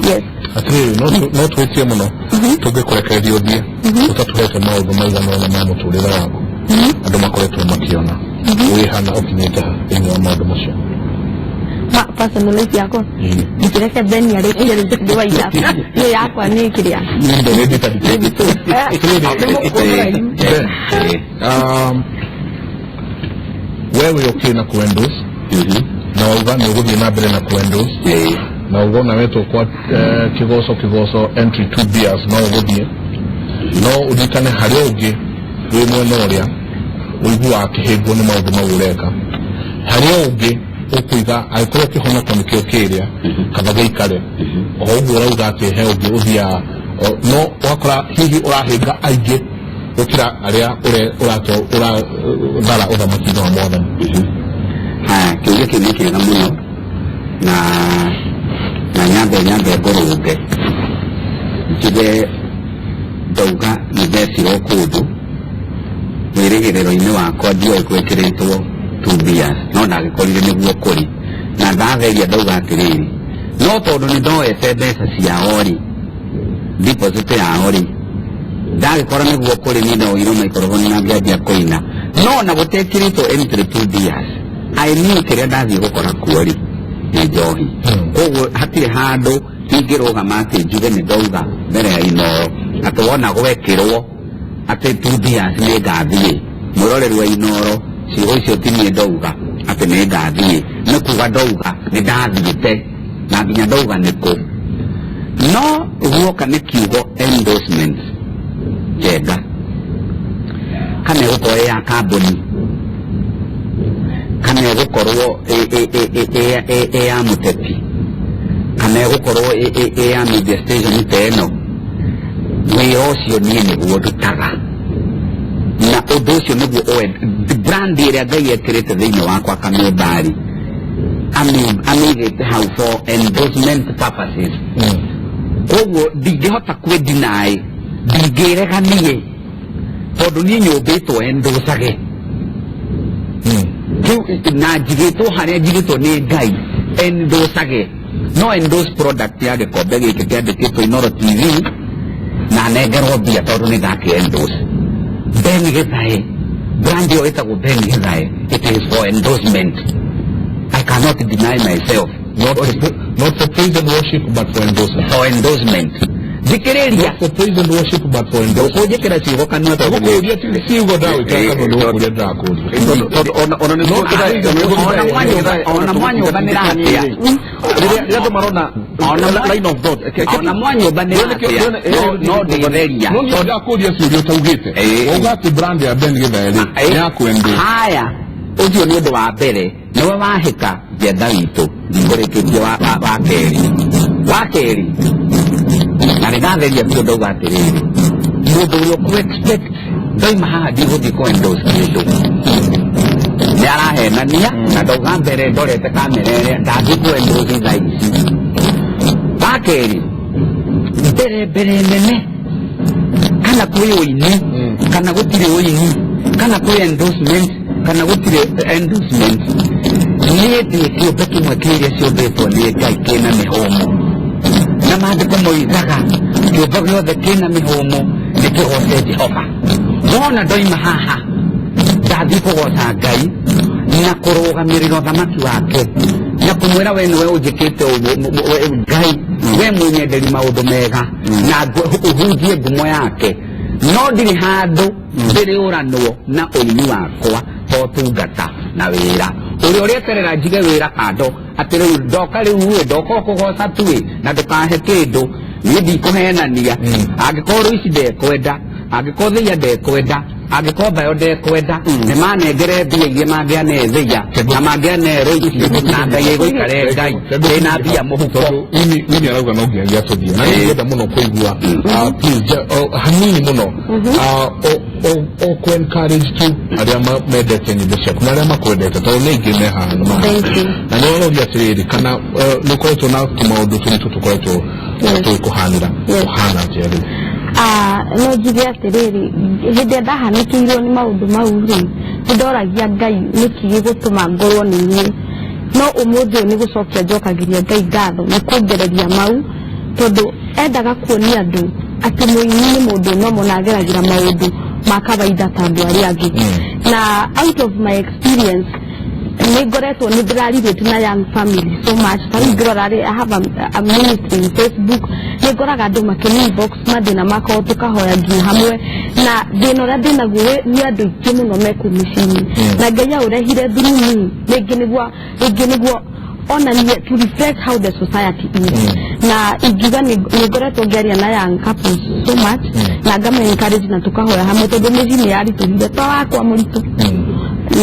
Yes. Atĩrĩrĩ, no twĩtie mũno tũngĩkũrekereria ũthiĩ ũtatũhete maũndũ maigana ũna ma mũtũrĩre waku andũ makoretwo makĩona wĩ hana ũkinyĩte ha thĩinĩ wa maũndũ macio. Ma personal life yakwa, ndikĩreke Ben arĩkie rĩu, ndĩ wa ira niĩ yakwa nĩ kĩrĩa. Nĩ nditaditũ. Ben, we wĩ okay na kuendorse na wauga nĩ ũgũthiĩ na mbere na kuendorse, na uga ona wetwo kwa kigoco kigoco entry two beers no ũgũthiĩ, no ũririkane harĩa ũngĩ wĩ mwena ũrĩa ũiguaga akĩhĩngwo nĩ maũndũ mau ũreka, harĩa ũngĩ ũkũiga angĩkorwo kĩhonoko nĩkĩo kĩrĩa kaba gĩikare o ũguo ũrauga atĩ he ũngĩ ũthiaga no ũgakora hihi ũrahĩnga aingĩ gũkĩra arĩa ũrathara ũthamaki-inĩ wa Mwathani. Haya, kĩũria kĩu nĩ kĩega mũno, na nyambe ngũrũnge, njuge ndauga nĩ ndecirwo kũndũ mwĩrĩgĩrĩro-inĩ wakwa ndioĩ gwĩkĩrĩtwo two beers, no ndagĩkorire nĩguo kũrĩ na ndatheria. Ndauga atĩrĩrĩ, no tondũ nĩ ndoete mbeca ciao rĩ, deposit yao rĩ, ndagĩkora nĩguo kũrĩ. Niĩ ndoirwo microphone na ngĩanjia kũina, no na gũtekĩrĩtwo entry two beers, I knew kĩrĩa ndathiĩ gũkora kuo rĩ nĩ njohi. Koguo hatirĩ handũ ingĩrũgama atĩ njuge nĩ ndauga mbere ya Inoro atĩ wona gwekĩrwo atĩ two beers nĩ ngathiĩ. Mwĩroreri wa Inoro, ciugo icio ti niĩ ndauga atĩ nĩ ngathiĩ, nĩ kuga ndauga nĩ ndathiĩte na nginya ndauga nĩ kũ. No guoka nĩ kiugo endorsement njenga, kana ĩgũkorwo ĩ ya kambuni, kana ĩgũkorwo ĩ ya mũteti, Kana ĩgũkorwo ĩ ya media station ta ĩno, wĩra ũcio niĩ nĩguo ndutaga, na ũndũ ũcio nĩguo brand ĩrĩa Ngai ekĩrĩte thĩinĩ wakwa akamĩmbari amĩigĩte hau for endorsement purposes. Koguo ndingĩhota kwĩ-deny, ndingĩrega niĩ, tondũ niĩ nyũmbĩtwo endocage kĩu na njigĩtwo harĩa njigĩtwo nĩ Ngai endocage. No endorse product ya gĩkombe gĩkĩ kĩandĩkĩtwo Inooro TV na nengerwo mbia tondũ nĩ ndakĩ endorse. Ben Githae, brand ĩyo ĩtagwo Ben Githae, it is for endorsement. I cannot deny myself. Not for praise and worship, but for endorsement. For endorsement. Thikĩrĩria. Not for praise and worship, but for endorsement. Ũkũnjĩkĩra ciugo kanua tondũ Gũkũria ti ciugo ndagwĩkĩra kanua, nĩ gũkũria ndĩrakũria. Ona nĩ Ona mwanyũmbanĩra atĩa? Rĩrĩa andũ marona line of thought, Ona mwanyũmbanĩra atĩa, no ndĩtheria. No nĩ ndakũria ciũria ũtaugĩte. Wauga atĩ brand ya Ben Githae rĩ, nĩ ya kwendwo. Haya, ũcio nĩ ũndũ wa mbere, nĩwe wahĩka njenda witũ ndikũrĩkĩtie wa kerĩ, wa kerĩ, na nĩ ndatheria biũ. Ndauga atĩrĩrĩ, mũndũ ũrĩa ũkũ expect ndauma haha ndigũthiĩ kũ endorse kĩndũ nĩ arahenania, na ndauga mbere ndorete kamera ĩrĩa ndathiĩ kũ endorse thaa ici. Wa kerĩ, mbere mbere nene, kana kwĩ ũini kana gũtirĩ ũini, kana kwĩ endorsement kana gũtirĩ endorsement, niĩ ndĩ kĩũmbe kĩmwe kĩrĩa ciũmbĩtwo nĩ Ngai kĩna mĩhũmũ, na maandĩko moigaga kĩũmbe gĩothe kĩna mĩhũmũ nĩ kĩgoce Jehova. Wona ndoima haha ndathiĩ kũgoca Ngai na kũrũgamĩrĩra ũthamaki wake na kũmwĩra we nĩwe ũnjĩkĩte ũguo, Ngai we mũnyenderi maũndũ mega, na ũhunjie ngumo yake, no ndirĩ handũ ndĩrĩũranwo na ũini wakwa to tungata na wĩra ũrĩa ũrĩeterera njige wĩra kando atĩ rĩu ndoka rĩu ĩ ndoka kũgoca tu ĩ na ndũkahe kĩndũ. Niĩ ndikũhenania. Angĩkorwo rũici ndekwenda, angĩkorwo thĩia ndekwenda, angĩkorwo mbayo ndekwenda, nĩ manengere mbia iria mangĩane thĩia na mangĩane rũici, na Ngai ĩgũikare Ngai ndĩna mbia mũhuko. Tondũ Wini arauga no nginyagia tũthiĩ na nĩngwenda mũno kũigua, please, hanini mũno, o kũ encourage tu arĩa mendete nyĩmbo ciaku na arĩa makwendete, tondũ nĩ aingĩ me haha nĩ Thank you. Na nĩ waroria atĩrĩrĩ, kana nĩ ũkoretwo na tũmaũndũ tũritũ tũkoretwo tũgĩkũhanĩra, ũhana atĩa rĩu? Ah, no njuge atĩrĩrĩ, hĩndĩ ĩrĩa ndahanĩkĩirwo nĩ maũndũ mau rĩ, nĩ ndoragia Ngai nĩkĩ gĩgũtũma ngorwo nĩ niĩ, no ũmũthĩ ũyũ nĩ gũcokia njokagĩria Ngai ngatho nĩ kũngereria mau, tondũ endaga kuonia andũ atĩ mũini nĩ mũndũ nomo na ageragĩra maũndũ ma kawaida ta andũ arĩa angĩ. Na out of my experience, nĩ ngoretwo nĩ ndĩrarelate na young family so much. Ta rĩu ngĩrora rĩ, I have a ministry in Facebook, nĩ ngoraga andũ makĩni inbox mathĩna makao, tũkahoya nginya hamwe, na thĩna ũrĩa ndĩnaguo nĩ andũ aingĩ mũno me kũu mĩciĩ-inĩ, na Ngai aũrehire through me rĩngĩ nĩguo onanie to reflect how the society is. Na ingiuga nĩ ngoretwo ngĩaria na young couples so much na ngama encourage na tũkahoya hamwe, tondũ mĩciĩ nĩ yaritũhire to wakwa mũritũ,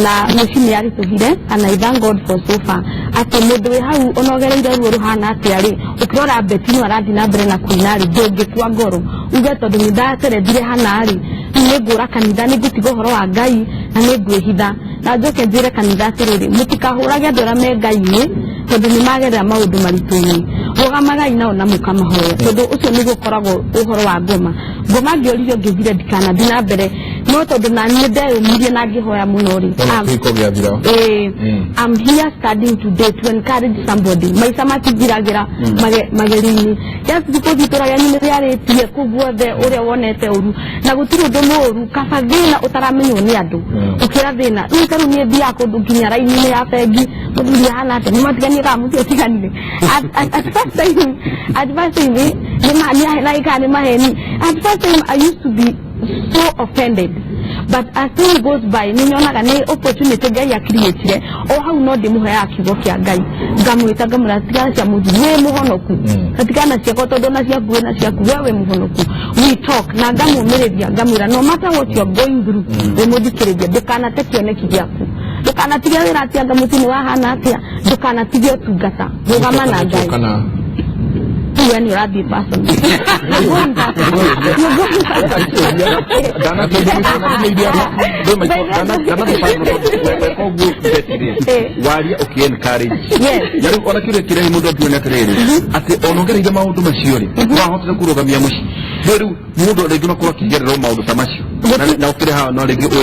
na mũciĩ nĩ yaritũhire, and I thank God for so far atĩ mũndũ wĩ hau onogereire ruo rũhana atĩa rĩ, ũkĩrora Betty no arathiĩ na mbere na kũina rĩ, ndũngĩkua ngoro uge tondũ nĩ ndaterethire hana rĩ, rĩu nĩ ngũra kanitha, nĩ ngũtiga ũhoro wa Ngai na nĩ ngwĩhitha. Na njoke njĩre kanitha atĩrĩrĩ, mũtikahũrage andũ arĩa me Ngai-inĩ, tondũ nĩ magerera maũndũ maritũ-inĩ. Rũgamagai nao na mũkamahoya, tondũ ũcio nĩguo ũkoragwo ũhoro wa ngoma. Ngoma ngĩũririo ngĩthire ndikanathiĩ na mbere, no tondũ nani nĩ ndeyũmirie na ngĩhoya mũno rĩ, Ona kĩhiko gĩathira. I'm here standing today to encourage somebody. Maica matithiragĩra magerio-inĩ. Just because itũra rĩanyu nĩ rĩarĩtie kũu guothe ũrĩa wonete ũru, na gũtirĩ ũndũ mũũru kaba thĩna ũtaramenywo nĩ andũ gũkĩra thĩna rĩu. Ta rĩu niĩ thiaga kũndũ nginya raini-inĩ ya bengi, mũthuri ahana atĩa, nĩ matiganie kana mũtiatiganire? At first time nĩ kana nĩ maheni. At first time I used to be so offended, but as time goes by nĩ nyonaga nĩ opportunity Ngai akiriĩtire o hau, no ndĩmũheaga kiugo kĩa Ngai, ngamwĩta ngamwĩra, tigana cia mũthuri, wĩ mũhonoku, na tigana ciakwa tondũ na ciaku wĩ na ciaku, we wĩ mũhonoku. We talk na ngamũmĩrĩria, ngamwĩra no matter what you are going through, wĩ mũthikĩrĩria, ndũkanate kĩoneki gĩaku, ndũkanatige wĩra atĩa, ngamũtini wahana atĩa, ndũkanatige ũtungata, rũgama na Ngai. Kana Rĩu we nĩ ũrathiĩ personal. You're going personal. You're going personal. Waria ũkĩ encourage. Yes. Na rĩu ona kĩũria kĩrĩa mũndũ angĩona atĩrĩrĩ, atĩ ona ũgereire maũndũ macio rĩ, wahotire kũrũgamia mũciĩ, no rĩu mũndũ rĩngĩ no akorwo akĩgerera maũndũ ta macio na ũkĩrĩ haha no rĩngĩ.